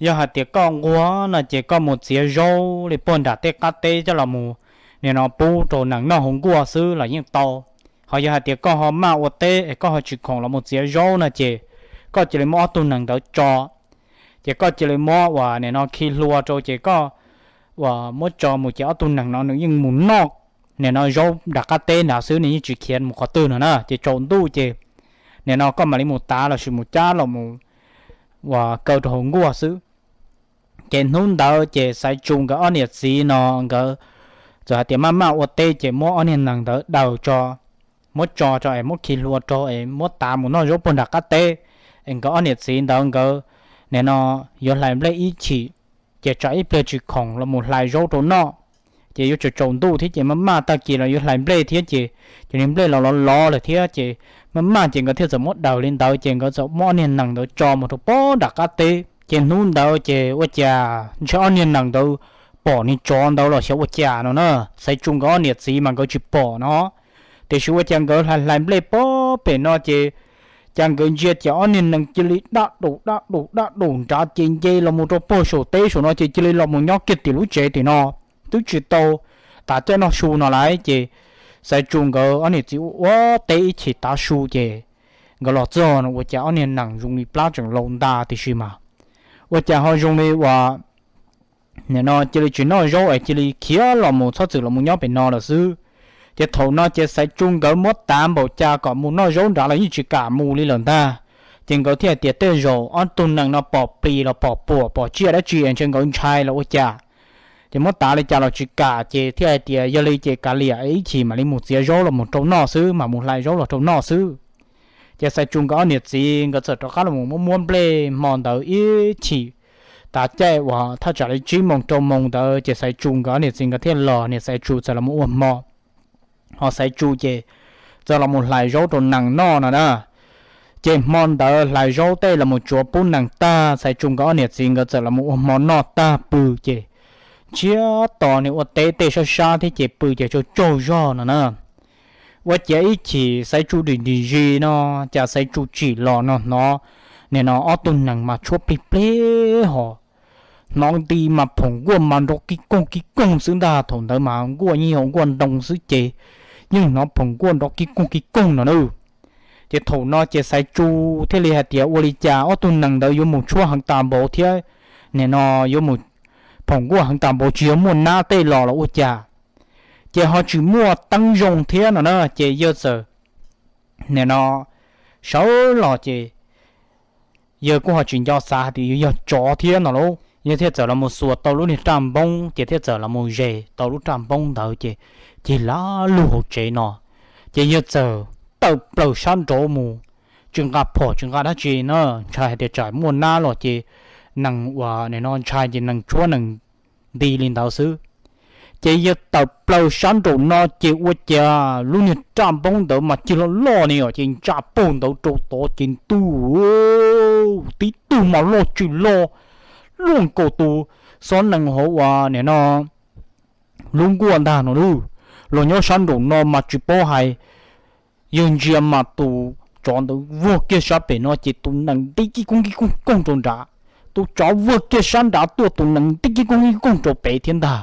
yog hais tias koj nquag no ces koj mus txiav zaub li puag nram tej qab teb coj los mus nim no pub rau nees noj hauv nkuaj xwb los yeej tau. Ho yog hais tias koj ho maj ua teb es koj ho tsis khoom los mus txiav zaub no ces koj cia li muab ob tug nees ntawd tso, ces koj cia li muab uas nim no khi hlua rau ces koj uas muab tso mus ces ob tug nees no nws yeej mus noj nim no zaub nram qab teb nrad xwb, nws yeej tsis khiav mus qhov twg no na. Ces tsaus ntuj ces nim no koj mam li mus tav lossis mus cab los mus uas kaw rau hauv nkuaj xwb. Ces hnub ntawd ces Xaiv Tsu nkawd ob niam txiv no nkawd txawm hais tias maj maj ua teb ces muab ob niag nees ntawd daws tso, muab tso tso es muab khi hlua rau es muab tav mus noj zaub puag nram qab teb. Es nkawd ob niam txiv ntawd nkawd nim no yuav hlais nplej ib chim, ces tsam ib pliag tsis khoom los mus hlais zaub rau noj. Ces yuav tsaus tsaus ntuj thiab ces maj maj tag kis los yuav hlais nplej thiab ces cov niag nplej los lov lov lawm thiab ces maj maj ces nkawd thiaj txawm muab daws li ntawd ces nkawd txawm muab ob niag nees ntawd tso mus rau puag nram qab teb. Ces hnub ntawd ces ua cas ntshe ob niag nees ntawd pom niag tsov ntawd los xyov ua cas no na. Xaiv Tsu nkawd ob niam txiv mas nkawd tsis pom no, tiam sis ua cas nkawd hlais hlais nplej puag pem no ces cas nkawd ntsia ces ob niag nees cia li daj daus daj daus daj daus nrad ces nce los mus rau puag saum teb saum no ces cia li los mus nyob kiag tim lub tsev tim no, twb tsis tau tav caij noj su no lawm. Ces Xaiv Tsu nkawd ob niam txiv ua ua teb ib chim tav su ces nkawd los txog no ua cas ob niag nees zoo li plab tseem laus ntag tiam sis mas ua cas ho zoo li uas nim no cia li tsis noj zaub es cia li khiav los mus txhob txwm los mus nyob pem no lawm xwb. Ces thaum no ces Xaiv Tsu nkawd muab tav npaum cas kom mus noj zaub nrad los yeej tsis kam mus li lawm ntag. Ces nkawd thiaj hais tias tej zaum ob tug nees no pom plis los pom puam pom tsiaj dab tsi ntshe nkawd ntshai los ua cas. Ces muab tav li cas los tsis kam ces thiaj hais tias yog li ces kav liam ib chim mam li mus txiav zaub los mus rau noj xwb, mam mus hlais zaub los rau noj xwb. Ces Xaiv Tsu nkawd ob niam txiv nkawd txawm rov qab los mus muab muab nplej hmo ntawd ib chim. Tav caij uas thaj tsam li tsib moos rau moos ntawd ces Xaiv Tsu nkawd ob niam txiv nkawd thiaj los, niam Xaiv Tsu txawm los mus ua hmo, ho Xaiv Tsu ces txawm los mus hlais zaub rau nees noj no na. Ces hmo ntawd hlais zaub tej los mus tsuav pub nees tag, Xaiv Tsu nkawd ob niam txiv nkawd txawm los mus ua hmo noj tag pw ces ntsiag to nws ua teb tej sab sab thiab ces pw ces tsaug tsaug zog no na. Ua cas ib chim Xaiv Tsu dim dim zis no, cas Xaiv Tsu tsim los no hnov nim no ob tug nees mas tshuab plig plig ho hnov nti mas phoom nkuaj mas nrov kib koog kib koog xwb ntag. Thaum ntawd mas nkuaj yeej yog nkuaj ntoo xwb ces yeej hnov phoom nkuaj nrov kib koog kib koog no na. Ces thaum no ces Xaiv Tsu thiaj li hais tias ua li cas ob tug nees ntawd yuav mus tshuab heev tas npaum thiab, nim no yuav mus phoom nkuaj heev tas npaum tsis yog muaj nab tej los los ua cas. Ces ho tsis muaj teeb zoo thiab no na ces yawg txawm nim no sawv los ces yawg kuj ho tsis nco xav hais tias yuav yog tsov thiab no lauj. Yawg thiaj txawm los mus xuas tau lub niag raj npoob ces thiaj txawm los mus zes tau lub raj npoob ntawd ces cig lag lug hauv tsev no. Ces yawg txawm tawm plaws sab nraud mus, tsis nqa phom tsis nqa dab tsi na, ntshai hais tias tsam muaj nab los ces nees uas nim no ntshai ces nees tshuab nees nti li ntawd xwb. Ces yawg tawm plaws sab nraum no ces ua cas lub niag raj npoob ntawd mas cig loj loj ni os, ces ntsa puag ntawd rau tod ces ntuj, tib tug mas loj tsis loj, luaj nkaus tus xob nees hauv uas nim no lub nkuaj ntag no lauj. Los nyob sab nraum no mas tsis paub hais, yawg ntsia mas tus tsov ntawd vuag kiag sab pem no ces tus nees nti kib koog kib koog koog rau nrad, tus tsov vuag kiag sab nrad tuaj tus nees nti kib koog kib koog rau pem thiab ntag.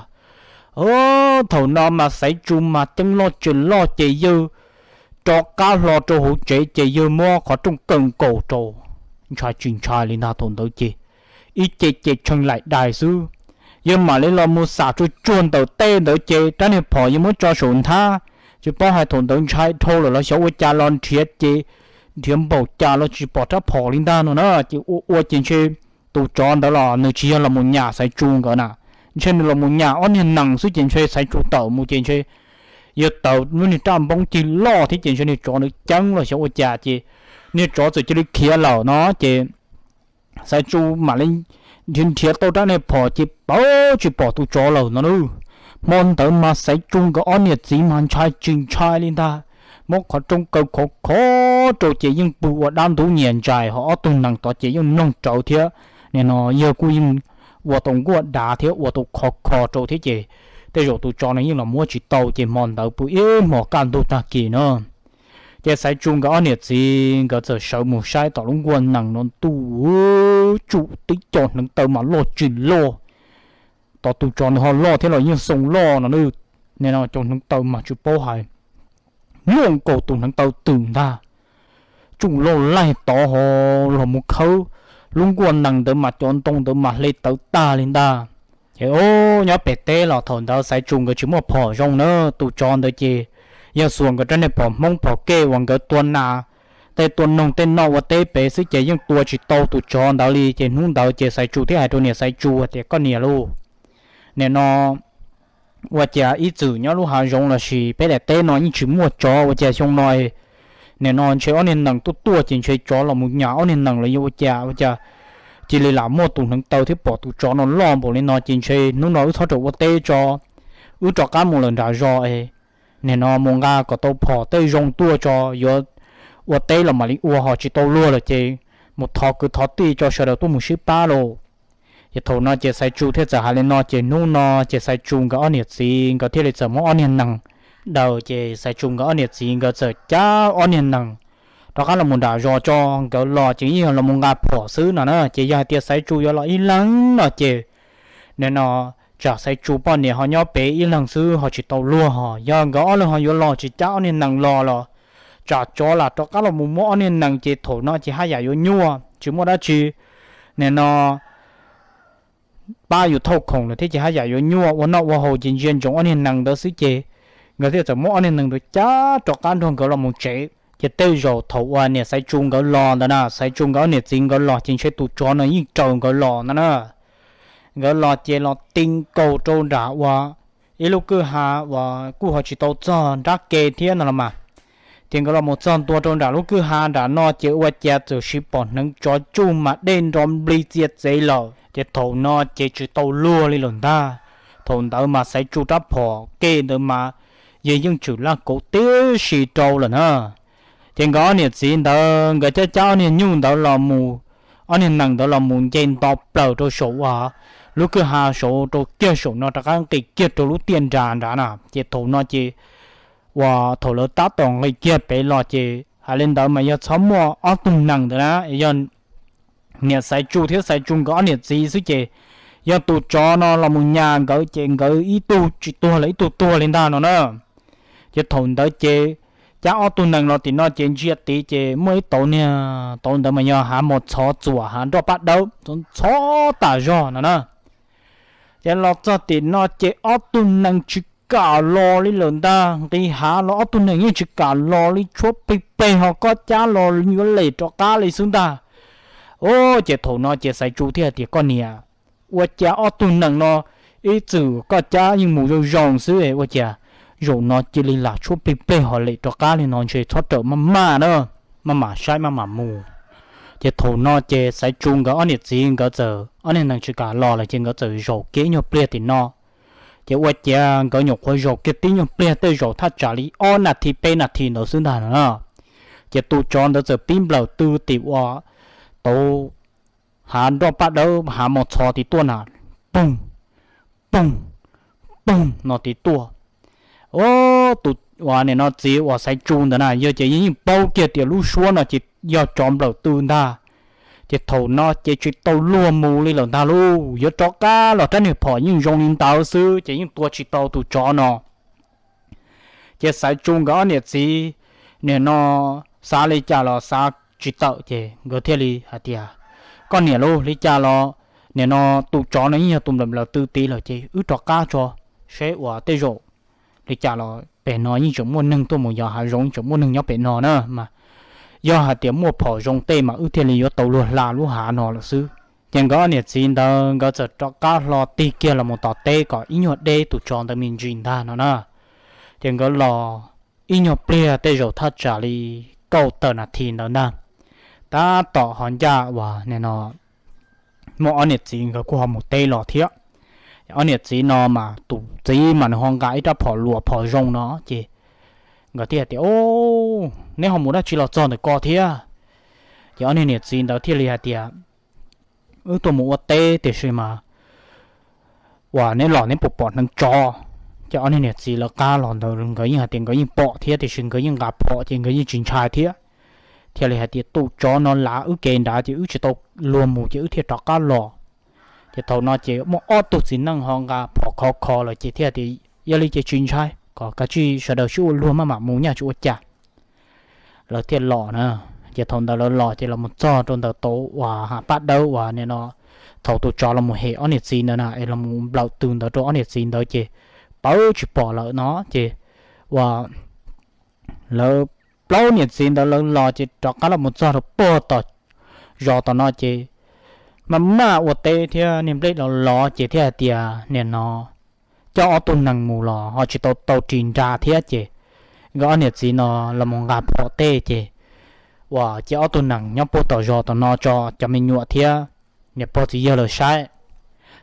Thaum no mas Xaiv Tsu mas ceeb loj tsees loj ces yawg rov qab hlo rau hauv tsev ces yawg muab qhov rooj kaw nkaus rau, ntshai tsis ntshai li ntag. Thaum ntawd ces ib ce ces tshee laim dais xwb, yawg mam li los mus xam tsuag tsuag ntawm tej ntawd ces rab niag phom yawg muab tso saum nthab. Tsis paub hais thaum ntawd ntshai dhau lawm los xyov ua cas los nrhiav ces nrhiav npaum cas los tsis pom rab phom li ntag no na. Ces ua ua ces ntshe tus tsov ntawd los nws tsis yog los mus nyam Xaiv Tsu nkawd na, ntshe nws los mus nyam ob niag nees xwb ces ntshe Xaiv Tsu tawm mus ces ntshe yawg tawm lub niag raj npoob cig loj thiab ces ntshe niag tsov ntawd ceeb los xyov ua cas ces niag tsov txawm cia li khiav lawm no ces Xaiv Tsu mam li nrhiav nrhiav tau rab niag phom ces pab tsis pom tus tsov lawm no na. Hmo ntawd mas Xaiv Tsu nkawd ob niam txiv mas ntshai tsis ntshai li ntag, muab qhov rooj kaw khov khov rau ces yeej pw ua dab ntub nyias ntsais, ho ob tug nees tod ces yeej mloog rawv thiab. Nim no yawg kuj yeej ua tau nkuaj dav thiab ua tau khov kho rau thiab ces tej zaum tus tsov no yeej los muab tsis tau ces hmo ntawd pw ib hmos kaj ntug tag kis na. Ces Xaiv Tsu nkawd ob niam txiv nkawd txawm sawv mus saib tom lub nkuaj nees no ntuj, tsum tib co hneev taw mas loj tsis loj, tom tus tsov ntawd ho loj thiab los yeej xoo loj no. Nim no cov hneev taw mas tsis paub hais, muaj nkaus tus hneev taw twm ntag, tsum loj laig tod ho los mus khawb lub nkuaj nees ntawd mas cov ntoo ntawd mas hle tawv tag li ntag. Ces nyob pem teb los thaum ntawd Xaiv Tsu nkawd tsis muaj phom zoo na, tus tsov ntawd ces yog xuas nkawd rab niag phom Hmoob phom kej uas nkawd tua nas tej tua noog tej noj ua teb pem xwb ces yeej tua tsis tau tus tsov ntawd li. Ces hnub ntawd ces Xaiv Tsu thiaj hais rau niam Xaiv Tsu tias, Koj niam lauj, nim no ua cas ib txwm nyob lub hav zoov lossis peb daim teb no yeej tsis muaj tsov, ua cas xyoo no nim no ntshe ob niag nees tuaj tuaj ces ntshe tsov los mus nyam ob niag nees los yog ua cas, ua cas cia li lam muaj tus hneev taw thiab pom tus tsov no loj npaum li no ces ntshe hnub no wb txhob rawm ua teb tso, wb rov qab mus lawm nram zos es nim no mus nqa kom tau phom tej zoo tuaj tso, yuav ua teb los mam li ua, ho tsis tau luag lawm ces mus thov kwv thov tij tso, sawv daws tuaj mus sib pab lauj. Ces thaum no ces Xaiv Tsu thiaj txawm hais li no ces hnub no ces Xaiv Tsu nkawd ob niam txiv nkawd thiaj li txawm muab ob niag nees daws ces Xaiv Tsu nkawd ob niam txiv nkawd txawm cab ob niag nees rov qab los mus nram zos tso, nkawd los ces yeej yog los mus nqa phom xwb no na. Ces yog hais tias Xaiv Tsu yuav los ib leeg no ces nim no tsam Xaiv Tsu poj niam ho nyob pem ib leeg xwb ho tsis tau luag, ho yog nkawd ob leeg ho yuav los tsis cab ob niag nees los los tsam tsov lam rov qab los mus muab ob niag nees ces thaum no ces haj yam yuav nyuaj tsis muaj dab tsi nim no pab yus thauj khoom lawm thiab ces haj yam yuav nyuaj, ua noj ua haus ces ntsia ntsoov ob niag nees ntawd xwb ces nkawd thiaj txawm muab ob niag nees ntawd cab rov qab nrog nkawd los mus tsev. Ces tej zaum thaum uas niam Xaiv Tsu nkawd los ntawd na, Xaiv Tsu nkawd ob niam txiv nkawd los ces ntshe tus tsov no yeej raws nkawd los ntawd na. Nkawd los ces los ti nkaus rau nram uas ib lub kwj ha uas kuj ho tsis tau txog nrab ke thiab no los mas. Ces nkawd los mus txog ntua rau nram lub kwj ha nram no ces ua cas txawm sis pom hneev tsov tsuj mas dej nro nplig txia txev lawm. Ces thaum no ces tsis tau luag li lawm ntag. Thaum ntawd mas Xaiv Tsu rab phom kej ntawd mas yog yeej tshwm laj kauv tib si rau lawm na. Ces nkawd ob niam txiv ntawd nkawd cab cab ob niag nyuj ntawd los mus, ob niag nees ntawd los mus nce nto plaws rau saum uas lub kwj ha saud rau kiag saum no rov qab nqis kiag rau lub tiaj nras nrad na. Ces thaum no ces uas thaum lawv tab tom nqis kiag pem los ces hais li ntawd mas yog txhob muaj ob tug nees ntawd na, yog niam Xaiv Tsu thiab Xaiv Tsu nkawd ob niam txiv xwb ces yog tus tsov no los mus nyas nkawd ces nkawd ib tug tsis tuag los ib tug tuag li ntag no na. Ces thaum ntawd ces cab ob tug nees los tim no ces ntsia tid ces muaj ib tauv niag tauv ntawd mas yog hav mos txhov txuam hav nroj paj dawb txhov tas zog no na. Ces los txog tim no ces ob tug nees tsis kam los li lawm ntag, nqis hav los ob tug nees yeej tsis kam los li, tshuab plig pleg ho koj cab los yuav lem rov qab li xwb ntag. Ces thaum no ces Xaiv Tsu thiaj hais tias koj niam, ua cas ob tug nees no ib txwm koj cab yeej mus zoo zoo xwb ua cas zaum no cia li lam tshuab plig pleg ho lem rov qab li no ntshe txhob rawm maj maj na, maj mam saib maj mam mus. Ces thaum no ces Xaiv Tsu nkawd ob niam txiv nkawd txawm ob niag nees tsis kam los lawm ces nkawd txawm zaum kiag ib nyuag pliag tim no. Ces ua ciav nkawd nyuam qhuav zaum kiag tib nyuag pliag tej zaum thaj tsam li ob nas this peb nas this ntawd xwb ntag no na. Ces tus tsov ntawd txawm pib nplawm tw tim ua tauv hav nroj paj dawb hav mos txhov tim tuaj na, poog, poog, poog no tiv tuaj. Tus uas nim no txiv uas Xaiv Tsu ntawd na yog ces yeej paub kiag tias lub suab no ces yog tsov nplawm tw ntag. Ces thaum no ces tsis tau luag mus li lawm ntag lauj, yuav rov qab los rab niag phom yeej zoo li ntawd xwb ces yeej tua tsis tau tus tsov no. Ces Xaiv Tsu nkawd ob niam txiv nim no xav li cas los xav tsis tawm ces nkawd thiaj li hais tias, koj niam lauj, li cas los nim no tus tsov no yeej yog tus nplawm nplawm tw tid lawm ces wb rov qab tso, seb uas tej zaum li cas los pem no yeej tseem muaj neeg tuaj mus yos hav zoov, yeej tseem muaj neeg nyob pem no na mas, yog hais tias muaj phom zoo tej mas wb thiaj li yuav tau luag hla lub hav no lawm xwb. Ces nkawd ob niam txiv ntawd nkawd txawm rov qab hlo tig kiag los mus tom teb kom ib nyuag deb tus tsov ntawd me ntsis ntag no na. Ces nkawd los ib nyuag pliag tej zaum thaj tsam li kaum tawm nas this ntawd ntag, tab tom ho ncaj uas nim no muaj ob niam txiv nkawd kuj ho mus teb los thiab. Ob niam txiv no mas tus txiv mas nws ho nqa ib rab phom luas phom zoo no ces nkawd thiaj hais tias, neb ho mus dab tsi los txog ntawm ko thiab? Ces ob niag niam txiv ntawd thiaj li hais tias, wb tuaj mus ua teb tiam sis mas uas neb los neb puas pom hneev tsov? Ces ob niag niam txiv lawv qab los ntawd nkawd yeej hais tias nkawd yeej pom thiab tiam sis nkawd yeej nqa phom ces nkawd yeej tsis ntshai thiab. Thiaj li hais tias tus tsov no lav wb kev nrad ces wb tsis tau luag mus ces wb thiaj rov qab los. Ces thaum no ces muaj ob tug txiv neej ho nqa phom khov kho lawm ces thiaj tias, yog li ces tsis ntshai, kom kav tsij sawv daws sib ua luag maj mam mus nyaj tsis ua cas. Lawv thiaj los na. Ces thaum ntawd lawv los ces los mus txog rau ntawm tau uas hav paj dawb uas nim no thaum tus tsov los mus hem ob niam txiv ntawd na es los mus nplawm tw ntawd rau ob niam txiv ntawd ces pawv tsis pom lawm no ces uas lawv plaub niam txiv ntawd lawv los ces rov qab los mus txog rau puag tom zos tom no ces maj maj ua teb thiab niag nplej los los ces thiaj hais tias nim no coj ob tug nees mus los ho tsis tau tau ris nra thiab ces nkawd ob niam txiv no los mus nqa phom tej ces uas cia ob tug nees nyob puag tom zos tom no tso cov me nyuam thiab niam pog txiv yawg lawv saib.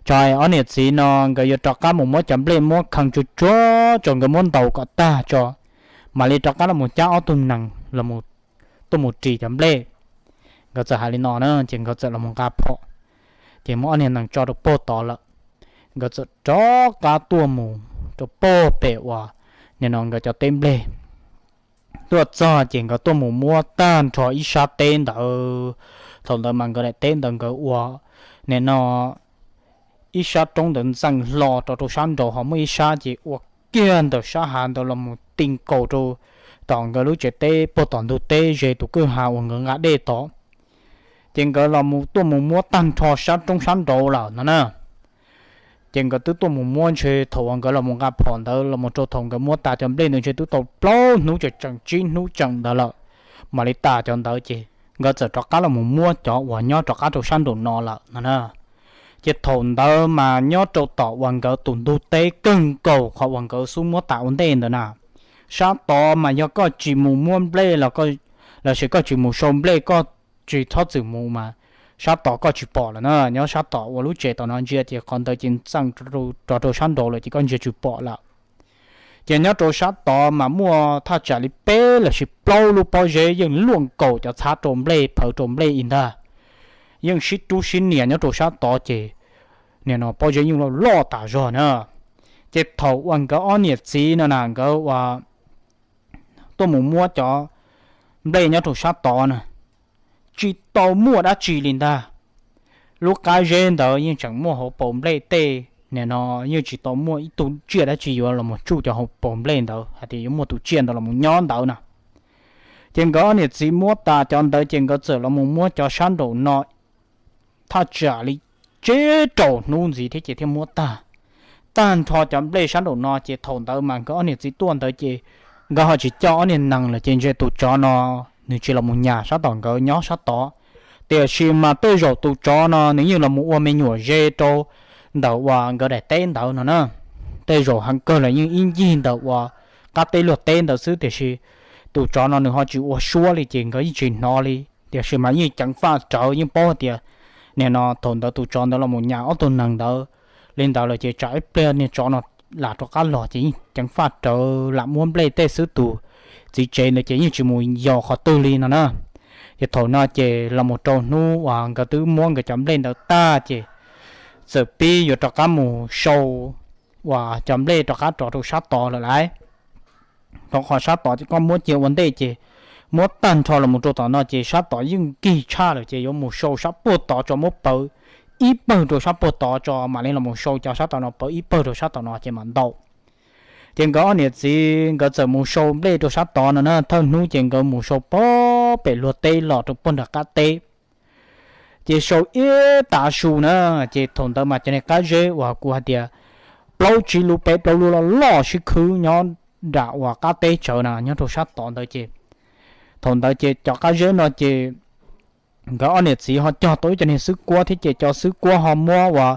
Tso ob niam txiv no nkawd yuav rov qab mus muab cov nplej muab khee tsuag tsuag tso nkawd muab ntaus kom tag tso mam li rov qab los mus cab ob tug nees los tuaj mus ris cov nplej. Nkawd txawm hais li no na ces nkawd txawm los mus nqa phom ces muab ob niag nees tso rau puag tod lawm. Nkawd txawm rov qab tuaj mus rau puag pem uas nim no nkawd cov teb nplej. Tuaj txog ces nkawd tuaj mus muab tag nrho ib sab teb ntawd. Thaum ntawd mas nkawd daim teb ntawd nkawd ua nim no ib sab roob ntawd ntxeem hlo rau rau sab nraud ho muaj ib sab ces ua kiag ntawm sab hav ntawd los mus ti nkaus rau tom nkawd lub tsev teb puag tom ntug teb ze tus kwj ha uas nkawd nqa dej tod. Ces nkawd los tuaj mus muab tag nrho sab roob sab nraud lawm no na. Ces nkawd twb tuaj mus muab ntshe thaum uas nkawd los mus nqa phom ntawd los mus rau thaum nkawd muab tas cov nplej ntawd ntshe twb tau plaub hnub tseem tsib hnub tseem ntawd lawm mam li tas cov ntawd ces nkawd txawm rov qab los mus muab cov uas nyob rov qab rau sab nraum no lawm no na. Ces thaum ntawd mas nyob rau tom uas nkawd tus ntug teb kawg nkaus qhov uas nkawd xub muab tas ua ntej ntawd na, sab tod mas yog koj tsis mus muab nplej los lossis koj tsis mus sau nplej koj tsis txhob txwm mus mas sab tod koj tsis pom lawm na. Nyob sab tom uas lub tsev tom no ntsia ces qhov ntawd ces ntxeem rov rau sab nraud lawm ces koj ntsia tsis pom lawm. Ces nyob rau sab tod mas muaj thaj tsam li peb lossis plaub lub pob zeb yeej luaj nkaus cov txhab rau nplej phawv rau nplej ib ntag, yeej sib rub sib nias nyob rau sab tod ces nim no pob zeb yeej loj loj tas zog na. Ces thaum uas nkawd ob niam txiv no na nkawd ua tuaj mus muab cov nplej nyob rau sab tod na, tsis tau muaj dab tsi li ntag. Lub qab zeb ntawd yeej tseem muaj hauv paus nplej tej, nim no yeej tsis tau muaj ib tug tsiaj dab tsi yuav los mus tsuj cov hauv paus nplej ntawd hais tias yuav muaj tus tsiaj ntawd los mus nyob ntawd na. Ces nkawd ob niam txiv muab tas cov ntawd ces nkawd txawm los mus muab cov sab nraum no thaj tsam li tsib rau hnub ntxiv thiab ces thiaj muab tag. Tag nrho cov nplej sab nraum no ces thaum ntawd mas nkawd ob niam txiv tuaj ntawd ces nkawd ho tsis coj ob niag nees lawm ces ntshe tus tsov no nws tsis los mus nyas sab tom nkawd nyob sab tod. Tiam sis mas tej zaum tus tsov no nws yeej los mus ua me nyuam ze rau ntawm uas nkawd daim teb ntawd no na. Tej zaum heev kawg los yeej ib ncig ntawm uas qab teb luag teb ntawd xwb tiam sis tus tsov no nws ho tsis ua suab li ces nkawd yeej tsis hnov li. Tiam sis mas yeej ceev faj rawv yeej paub hais tias nim no thaum ntawd tus tsov ntawd los mus nyas ob tug nees ntawd li ntawd lawm ces tsam ib pliag niag tsov no lam rov qab los ces yeej ceev faj rawv lam muab nplej tej xwb tus txiv tsev ntawd ces yeej tsis mus yos qhov twg li no na. Ces thaum no ces los mus rau hnub uas nkawd twb muab nkawd cov nplej ntawd tag ces txawm pib yuav rov qab mus sau uas cov nplej rov qab rov rau sab tod lawm lauj. Rau qhov sab tod ces koj muab cia ua ntej ces muab tag nrho los mus rau tom no ces sab tod yeej nkig tshaj lawm ces yuav mus sau sab puag tod tso, muab pawv ib pawg rau sab puag tod tso mam li los mus sau cov sab tom no pawv ib pawg rau sab tom no ces mam ntau. Ces nkawd ob niam txiv nkawd txawm mus sau nplej rau sab tod no na, thawj hnub ces nkawd mus sau pem luag teb los rau puag nram qab teb. Ces sau ib tav su na, ces thaum ntawd mas cov niag qab zeb uas kuv hais tias plaub tsib lub peb plaub lub loj loj sib khwb nyob nram uas qab teb tsawv na nyob rau sab tod ntawd ces thaum ntawd ces cov qab zeb no ces nkawd ob niam txiv ho cog tau ib co niag xwb kuab thiab ces cov xwb kuab ho muab uas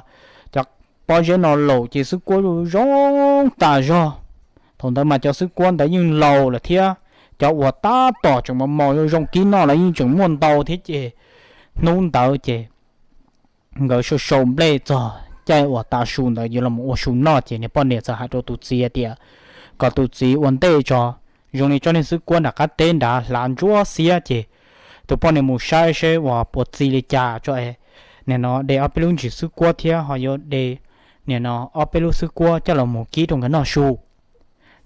cov pob zeb no laum ces xwb kuab zoo tas zog. Thaum ntawd mas cov xwb kuab ntawd yeej laus lawm thiab, cov uas tab tom tseem mos mos zoo zoo kib noj los yeej tseem muaj ntau thiab ces hnub ntawd ces nkawd sau sau nplej txog caij uas tav su ntawd yuav los ua su noj ces niag poj niam txawm hais rau tus txiv hais tias kom tus txiv ua ntej tso, zoo li tsob niag xwb kuab nram qab teb nrad hlav ntsuab xiab ces tus poj niam mus saib seb uas puas txi li cas tso es nim no de ob peb lub ntsis xwb kuab thiab ho yuav de nim no ob peb lub xwb kuab coj los mus kib rau nkawd noj su.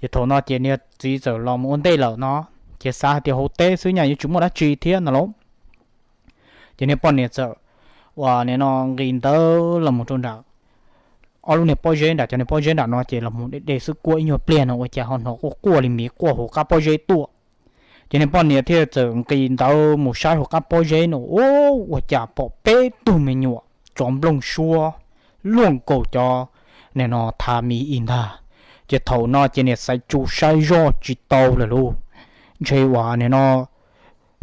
Ces thaum no ces niag txiv txawm los mus ua ntej lawm no, ces xav hais tias hauv teb xwb nyaj yuav tsis muaj dab tsi thiab no lauj. Ces niag poj niam txawm uas nim no nqis ntawd los mus rau nram ob lub niag pob zeb nram cov niag pob zeb nram no ces los mus de de xwb kuab ib nyuag pliag no ua cas ho hnov quaj quaj li miv quaj hauv qab pob zeb tuaj. Ces niag poj niam thiaj txawm nqis ntawd mus saib hauv qab pob zeb no, ua cas pom peb tug me nyuam tsov nplooj suab luaj nkaus cov nim no thav miv ib ntag. Ces thaum no ces niag Xaiv Tsu saib zoj tsis tau lawm lauj, ntshe uas nim no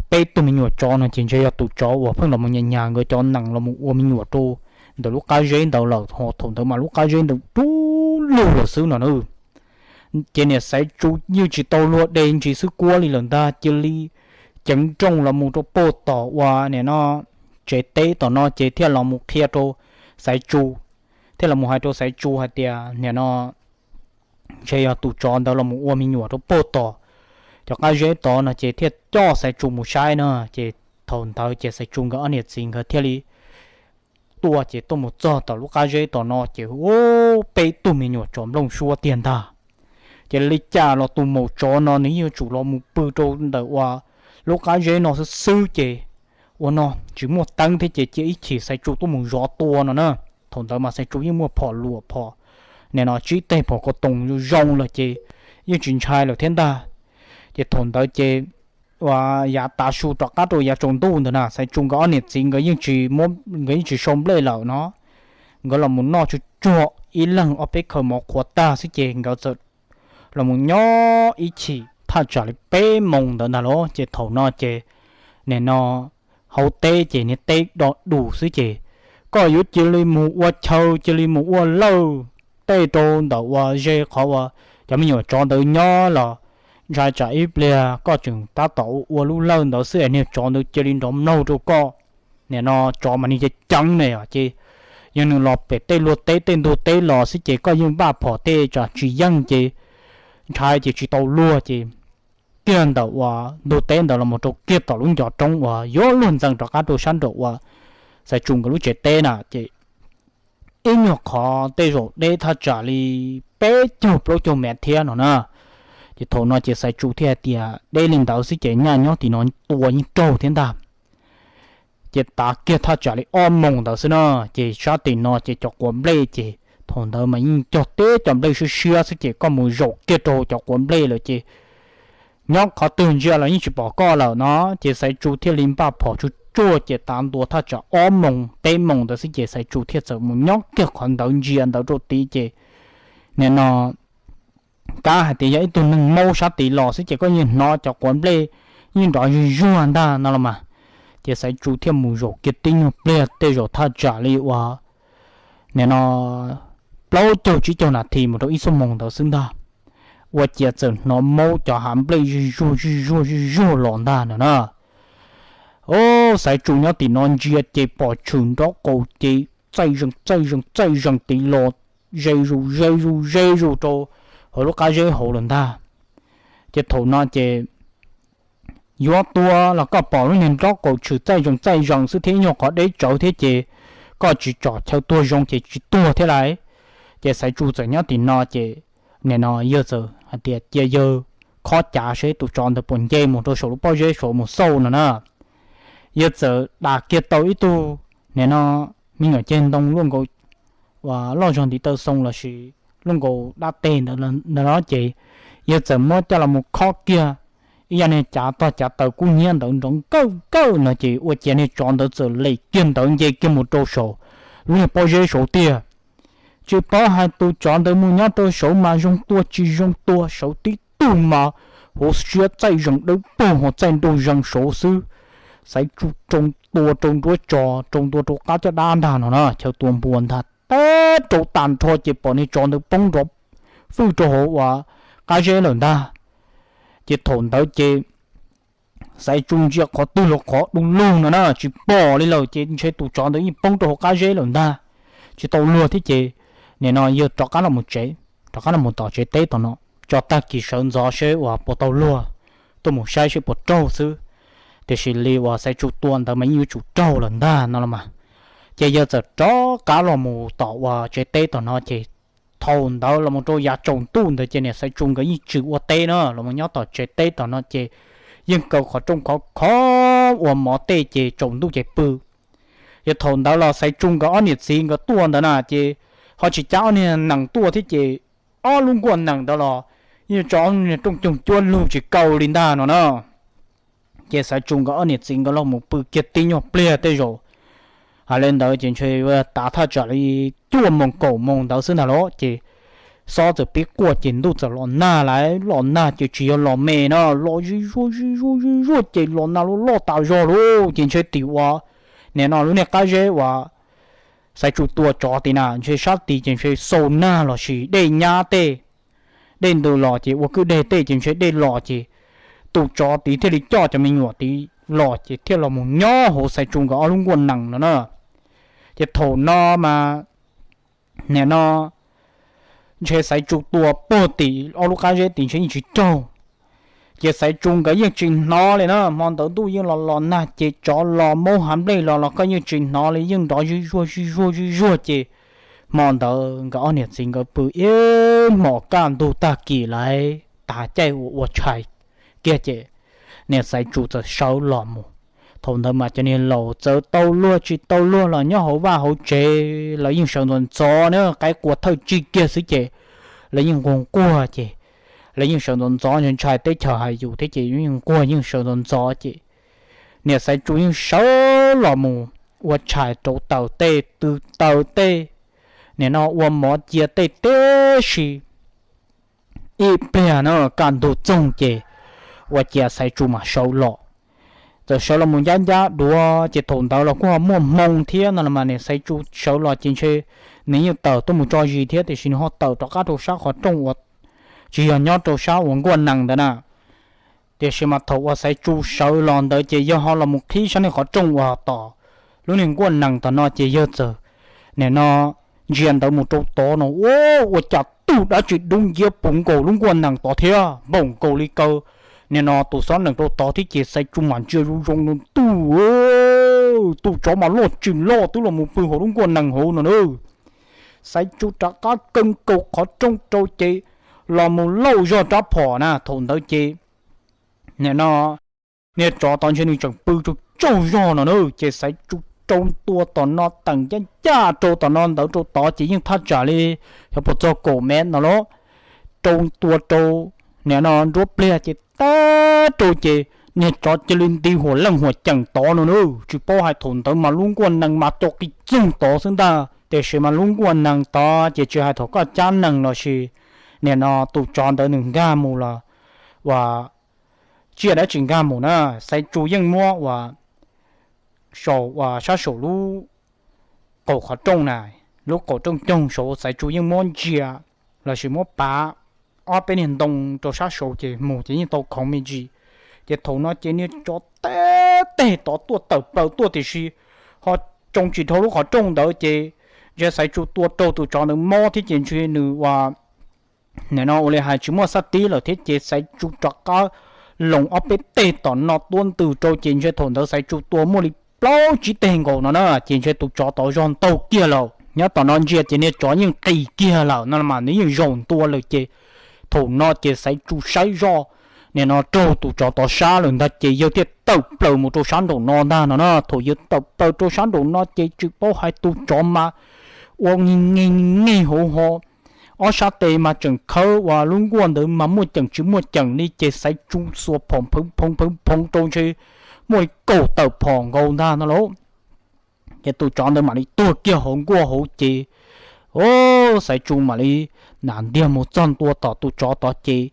peb tug me nyuam tsov no ces ntshe yog tus tsov uas pheej los mus nyas nyas nkawd cov nees los mus ua me nyuam rau ntawm lub qab zeb ntawd lawm ho thaum ntawd mas lub qab zeb ntawd dub lug lawm xwb no na. Ces niam Xaiv Tsu yeej tsis tau luag de ntsis xwb kuab li lawm ntag, cia li ceev nrooj los mus rau puag tom uas nim no tsev teb tom no ces thiaj los mus qhia rau Xaiv Tsu, thiaj los mus hais rau Xaiv Tsu hais tias nim no ntshe yog tus tsov ntawd los mus ua me nyuam rau puag tom cov qab zeb tod no ces thiaj coj Xaiv Tsu mus saib na. Ces thaum ntawd ces Xaiv Tsu nkawd ob niam txiv nkawd thiaj li tuaj ces tuaj mus txog tom lub qab zeb tom no ces ua peb tug me nyuam tsov nplooj suab tiag ntag. Ces li cas los tus maum tsov no nws yuav tsum los mus pw rau ntawm uas lub qab zeb no xwb xwb ces ua no tsis muaj teeb thiab ces cia ib chim Xaiv Tsu tuaj mus zov tua no na. Thaum ntawd mas Xaiv Tsu yeej muaj phom luam phom nim no tsib teg phom ko toos zoo lawm ces yeej tsis ntshai lawm thiab ntag. Ces thaum ntawd ces uas yav tav su rov qab rau yav tsaus ntuj ntawd na Xaiv Tsu nkawd ob niam txiv nkawd yeej tsis, nkawd yeej tsis sau nplej lawm no, nkawd los mus noj tsuag tsuag ib leeg ob peb khaws mov qhuav tag xwb ces nkawd txawm los mus nyob ib chim thaj tsam li peb moos ntawd ntag lauj. Ces thaum no ces nim no hauv teb ces niag teb do dus xwb ces koj yuav cia li mus ua chaw cia li mus ua lawj tej rau ntawm uas ze qhov uas cov me nyuam tsov ntawd nyob los ntshai tsam ib pliag koj tseem tab tom ua lub lawj ntawd xwb es niag tsov ntawd cia li nrov mlaug rau koj. Nim no tsov mas nws ceev ceev ne ces yog nws los pem tej luag teb tej ntug teb los xwb ces koj yeej npaj phom tej tsam tsis yeej ces ntshai ces tsis tau luag ces kiag ntawm uas ntug teb ntawd los mus rau kiag tom lub ncov roob uas yuav luag ntxees rov qab rau sab nraum uas Xaiv Tsu nkawd lub tsev teb na ces ib nyuag qhov tej zaum deb thaj tsam li peb caug plaub caug mev thiab no na. Ces thaum no ces Xaiv Tsu thiaj hais tias deb li ntawd xwb ces nyaj nyob tim no tua yeej raug thiab ntag. Ces tav kiag thaj tsam li ob moos ntawd xwb na, ces sab tim no ces cov quav nplej ces thaum ntawd mas yeej cog teb cov nplej siab siab xwb ces koj mus zaum kiag rau cov quav nplej lawm ces nyob qhov twg ntsia los yeej tsis pom koj lawm no. Ces Xaiv Tsu thiaj li npaj phom tsuag tsuag ces tav ntua thaj tsam ob moos peb moos ntawd xwb ces Xaiv Tsu thiaj txawm mus nyob kiag qhov ntawd ntsia ntawd rau tid ces nim no kab hais tias yog ib tug neeg maub sab tid los xwb ces koj yeej hnov cov quav nplej yeej nrov zuj zuag ntag no los mas. Ces Xaiv Tsu thiaj mus zaum kiag tib nyuag pliag tej zaum thaj tsam li uas nim no plaub caug tsib caug nas this mus rau ib xuab moos ntawd xwb ntag, ua ciav txawm hnov maub cov hav nplej zuj zuag zuj zuag zuj zuag los ntag no na. Xaiv Tsu nyob tim no ntsia ces pom tshwm nrob qaum ces txaij zees txaij zees txaij zees tid los ze zus ze zus ze zus rau hauv lub qab zeb hauv lawm ntag. Ces thaum no ces yuav tua los koj pom lub niag nrob qaum tshwm txaij zees txaij zees xwb thiab ib nyuag qhov deb tsawv thiab ces koj tsis tsom chaw tuag zoo ces tsis tuag thiab lauj. Ces Xaiv Tsu txawm nyob tim no ces nim no yawg txawm hais tias cia yawg khob cav seb tus tsov ntawd puas nce mus rau saum lub pob zeb saud mus xauj no na. Yawg txawm dam kiag tau ib tug nim no me nyuam ceg ntoo luaj nkaus loj zog ntiv taw xoo lossis luaj nkaus dab teg ntawd no ces yawg txawm muab coj los mus khob kiag ib yam niag cav tog cav taws kub hnyiab ntawd nrov nkawj nkawj no ces ua ciav niag tsov ntawd txawm lem kiag ntawd nce kiag mus rau saum lub niag pob zeb saud tiag. Tsis paub hais tus tsov ntawd mus nyob rau saud mas zoo tua tsis zoo tua, saud tib tug mas hauv siab txaij zoo dawb paug ho txaij nraug zoo saud xwb. Xaiv Tsu rau tua rau nruab tso, rau ntua rau qab caj dab ntag no na, chaw tua npua ntag, teb rau tag nrho ces pom niag tsov ntawd poob nrov fwj rau hauv uas qab zeb lawm ntag. Ces thaum ntawd ces Xaiv Tsu ntsia qhov twg los qhov du lug no na, tsis pom li lawm ces ntshe tus tsov ntawd yeej poob rau hauv qab zeb lawm ntag, tsis tau luag thiab ces nim no yawg rov qab los mus tsev, rov qab los mus tom tsev teb tom no, tso tag kis sawv ntxov seb uas puas tau luag, tuaj mus saib seb puas raug xwb. Tiam sis li uas Xaiv Tsu tua ntawd mas yeej yuav tsum raug lawm ntag no los mas. Ces yawg txawm rov qab los mus tom uas tsev teb tom no ces thaum ntawd los mus rau yav tsaus ntuj ntawd ces niam Xaiv Tsu nkawd yeej tsis ua teb na, los mus nyob tom tsev teb tom no ces yeej kaw qhov rooj khov khov ua mov tej ces tsaus ntuj ces pw. Yog thaum ntawd los Xaiv Tsu nkawd ob niam txiv nkawd tuaj ntawd na ces ho tsis cab ob niag nees tuaj thiab ces ob lub nkuaj nees ntawd los yeej tso ob niag rooj coog cuab lug tsis kaw li ntag no na. Ces Xaiv Tsu nkawd ob niam txiv nkawd los mus pw kiag tib nyuag pliag tej zaum hais li ntawd ces ntshe tav thaj tsam li cuaj moos kaum moos ntawd xwb ntag los ces xob txawm pib quaj ces ntuj txawm los nag lawm, los nag ces tsis yog los me no, los zig zuag zig zuag zig zuag ces los nag loj loj tas zog lauj. Ces ntshe tim uas nim no lub niag qab zeb uas Xaiv Tsu tua tsov tid na, ntshe sab tid ces ntshe xau nag lossis dej nyab tej, dej ntws los ces ua kwj deg tej ces ntshe dej los ces tus tsov tid thiaj li coj cov me nyuam tid los ces thiaj los mus nyob hauv Xaiv Tsu nkawd ob lub nkuaj nees no na. Ces thaum no mas nim no ntshe Xaiv Tsu tua puag tim ob lub qab zeb tid ntshe yeej tsis raug. Ces Xaiv Tsu nkawd yeej tsis hnov li na, hmo ntawd ntuj yeej los los nag ces tsov los maub hav nplej los los koj yeej tsis hnov li, yeej nrov zig zuag zig zuag zig zuag ces hmo ntawd nkawd ob niam txiv nkawd pw ib hmos kaj ntug tag kis lawm, tas caij ua ua tshais kiag ces niam Xaiv Tsu txawm sawv los mus. Thaum ntawd mas cov niag laus txawm tau luag tsis tau luag los nyob hauv vaj hauv tsev lawv yeej sawv ntxov ntxov na, qaib qua thawj tsig kiag xwb ces lawv yeej nquag nquag ces lawv yeej sawv ntxov ntxov ntshai teb chaws hais yus thiab ces yeej nquag yeej sawv ntxov ntxov ces niam Xaiv Tsu yeej sawv los mus ua tshais rau taws tej, tw taws tej, nim no ua mov cia tej tib si. Ib pliag na kaj ntug txoog ces ua ciav Xaiv Tsu mam sawv los. Txawm sawv los mus ncab ncab duav ces thaum ntawd los kuj ho muaj hmoo thiab no los mas niam Xaiv Tsu sawv los ces ntshe nws yeej tawm tuaj mus tso zis thiab tiam sis nws ho tawm rov qab rau sab qhov rooj uas tsis yog nyob rau sab uas nkuaj nees ntawd na. Tiam sis mas thaum uas Xaiv Tsu sawv los ntawd ces yawg ho los mus qhib sab niag qhov rooj uas tom lub niag nkuaj nees tom no ces yawg txawm nim no ntsia ntawd mus rau tod no ua cas tug dab tsi dub nciab puv nkaus lub nkuaj nees tod thiab npaum nkaus li kaw nim no tus xob nees rau tod thiab ces Xaiv Tsu mam ntsia zoo zoo no ntuj, tus tsov mas loj tsis loj twb los mus pw hauv lub nkuaj nees hauv no na. Xaiv Tsu rov qab kaw nkaus qhov rooj rau ces los mus lauj zog rab phom na, thaum ntawd ces nim no niag tsov tod ntshe nws tseem pw tsaug tsaug zog no na, ces Xaiv Tsu rau ntua tom no teem ncaj ncaj rau tom no ntawd rau tod ces yeej thaj tsam li xyov puas txog kaum mev no lauj. Rau ntua rau nim no nruab pliag ces tag rau ces niag tsov cia li nti huam leej huam ceem tod no na, tsis paub hais thaum ntawd mas lub nkuaj nees mas co qis txoog tod xwb ntag. Tiam sis mas lub nkuaj nees tod ces tsis hais thaum koj cab nees lossis nim no tus tsov ntawd nws nkag mus los uas tsiaj dab tsi nkag mus na, Xaiv Tsu yeej muab uas saum uas sab saum lub qaum qhov rooj na, lub qaum rooj coog saud Xaiv Tsu yeej muab ntsia lossis muab pav ob peb niag ntoo rau sab saud ces mus ces yeej tau khoov me ntsis. Ces thaum no ces niag tsov teb teg tod tuaj tawm plaws tuaj tiam sis ho tsoo tsis dhau lub qhov rooj ntawd ces ntshe Xaiv Tsu tua raug tus tsov ntawd mob thiab ces ntshe nws uas nim no ua li hais tsis muaj xab tib lawm thiab ces Xaiv Tsu rov qab loos ob peb teg tom no tuab ntws rau ces ntshe thaum ntawd Xaiv Tsu tua muaj li plaub tsib teg nkaus no na ces ntshe tus tsov tod zog ntaug kiag lawm. Nyob tom no ntsia ces niag tsov yeej qis kiag lawm no mas nws yeej zaum ntua lawm ces thaum no ces Xaiv Tsu saib zoj nim no raug tus tsov tov sab lawm ntag ces yawg thiaj tawm plaws mus rau sab nraum no ntag no na. Thaum yawg tawm plaws rau sab nraum no ces tsis paub hais tus tsov mas ua nge nge hauv ho ob sab tes mas tseem khawb uas lub nkuaj ntawd mas muaj ceem tsis muaj ceem li ces Xaiv Tsu xuas phom phoo phoo phoo rau ntshe muaj li kaum tawm phom nkaus ntag no lauj. Ces tus tsov ntawd mam li tuag kiag hauv nkuaj hauv ces, o, Xaiv Tsu mam li nam ntiag mus txog ntua tom tus tsov tod ces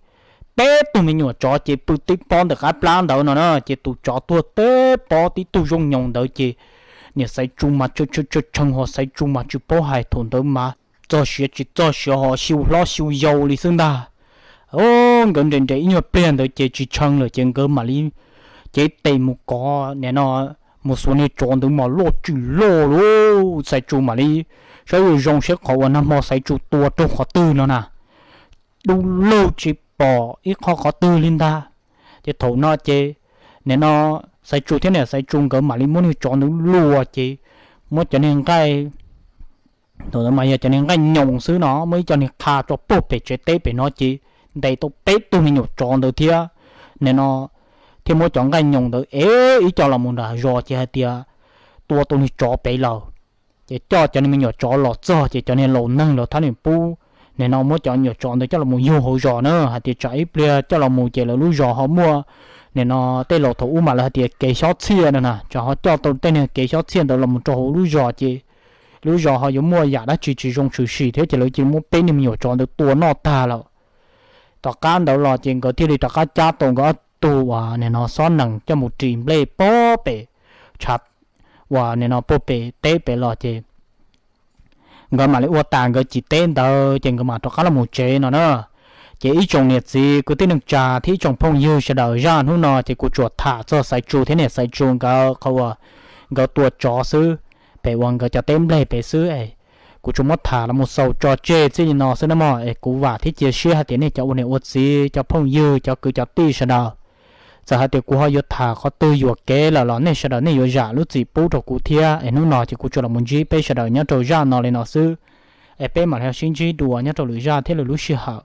peb tug me nyuam tsov ces pw tib pob ntawm qab plab ntawd no na ces tus tsov tuag tib pob tib tug zoo nyoos ntawd ces niam Xaiv Tsu mas tshee ho Xaiv Tsu mas tsis paub hais thaum ntawd mas txog siav tsis txog siav ho xyu hlob xyu yau li xwb ntag. Nkawd nres nres ib nyuag pliag ntawd ces tsis tshee lawm ces nkawd mam li cev tes mus kov nim no mus xuas niag tsov ntawd mas loj tsis loj lauj. Xaiv Tsu mam li saib zoo zoo seb qhov uas nag hmo Xaiv Tsu tua raug qhov twg no na, dub lug tsis pom ib qho qhov twg li ntag. Ces thaum no ces nim no Xaiv Tsu thiab niam Xaiv Tsu nkawd mam li muab niag tsov ntawd luas ces muab cov niag nqaij, thaum ntawd mas yog cov niag nqaij nyoos xwb no, muab ib co niag qha tso puag pem tsev teb pem no ces ntes tau peb tug me nyuam tsov ntawd thiab nim no thiaj muab cov nqaij nyoos ntawd ev ib co los mus nram zos ces hais tias tua tau niag tsov pem lawm. Ces coj cov niag me nyuam tsov los txog ces cov niag laus neeg los thab niam pub nim no muab cov nyuam tsov ntawd coj los mus yug hauv zos na hais tias tsam ib pliag coj los mus ces lawv lub zos ho muaj nim no tej laus thaum ub mas lawv hais tias kev xyob txhiaj no na, tsam ho coj tau tej niag kev xyob txhiaj ntawd los mus rau hauv lub zos ces lub zos ho yuav muaj yam dab tsi tsis zoo tshwm sim thiab ces lawv cia li muab peb niag me nyuam tsov ntawd tua noj tag lawm. Tom qab ntawd los ces nkawd thiaj li rov qab cab tau nkawd ob tug uas nim no xob nees coj mus ris nplej puag pem tshav uas nim no puag pem teb pem los ces nkawd mam li ua tas nkawd cim teb ntawd ces nkawd mam rov qab los mus tsev no na. Ces ib tsoom niam txiv kwv tij neej tsa thiab ib tsoom phooj ywg sawv daws, zaj hnub no ces kuv tsuas tham txog Xaiv Tsu thiab niam Xaiv Tsu nkawd qhov uas nkawd tua tsov xwb, pem uas nkawd cov teb nplej pem xwb es kuv tsuas muab tham los mus xaus tso tseg txij li no xwb na mog. Es kuv vam thiab cia siab hais tias nej cov ua niam ua txiv, cov phooj ywg, cov kwv cov tij sawv daws, txawm hais tias kuv ho yuav tham qhov twg yuam kev lawm los nej sawv daws nej yuav zam lub txim pub rau kuv thiab. Es hnub no ces kuv tsuas los mus ntsib peb sawv daws nyob rau zaj no li no xwb, es peb mam li sib ntsib dua nyob rau lwm zaj thiab lwm lub sij hawm.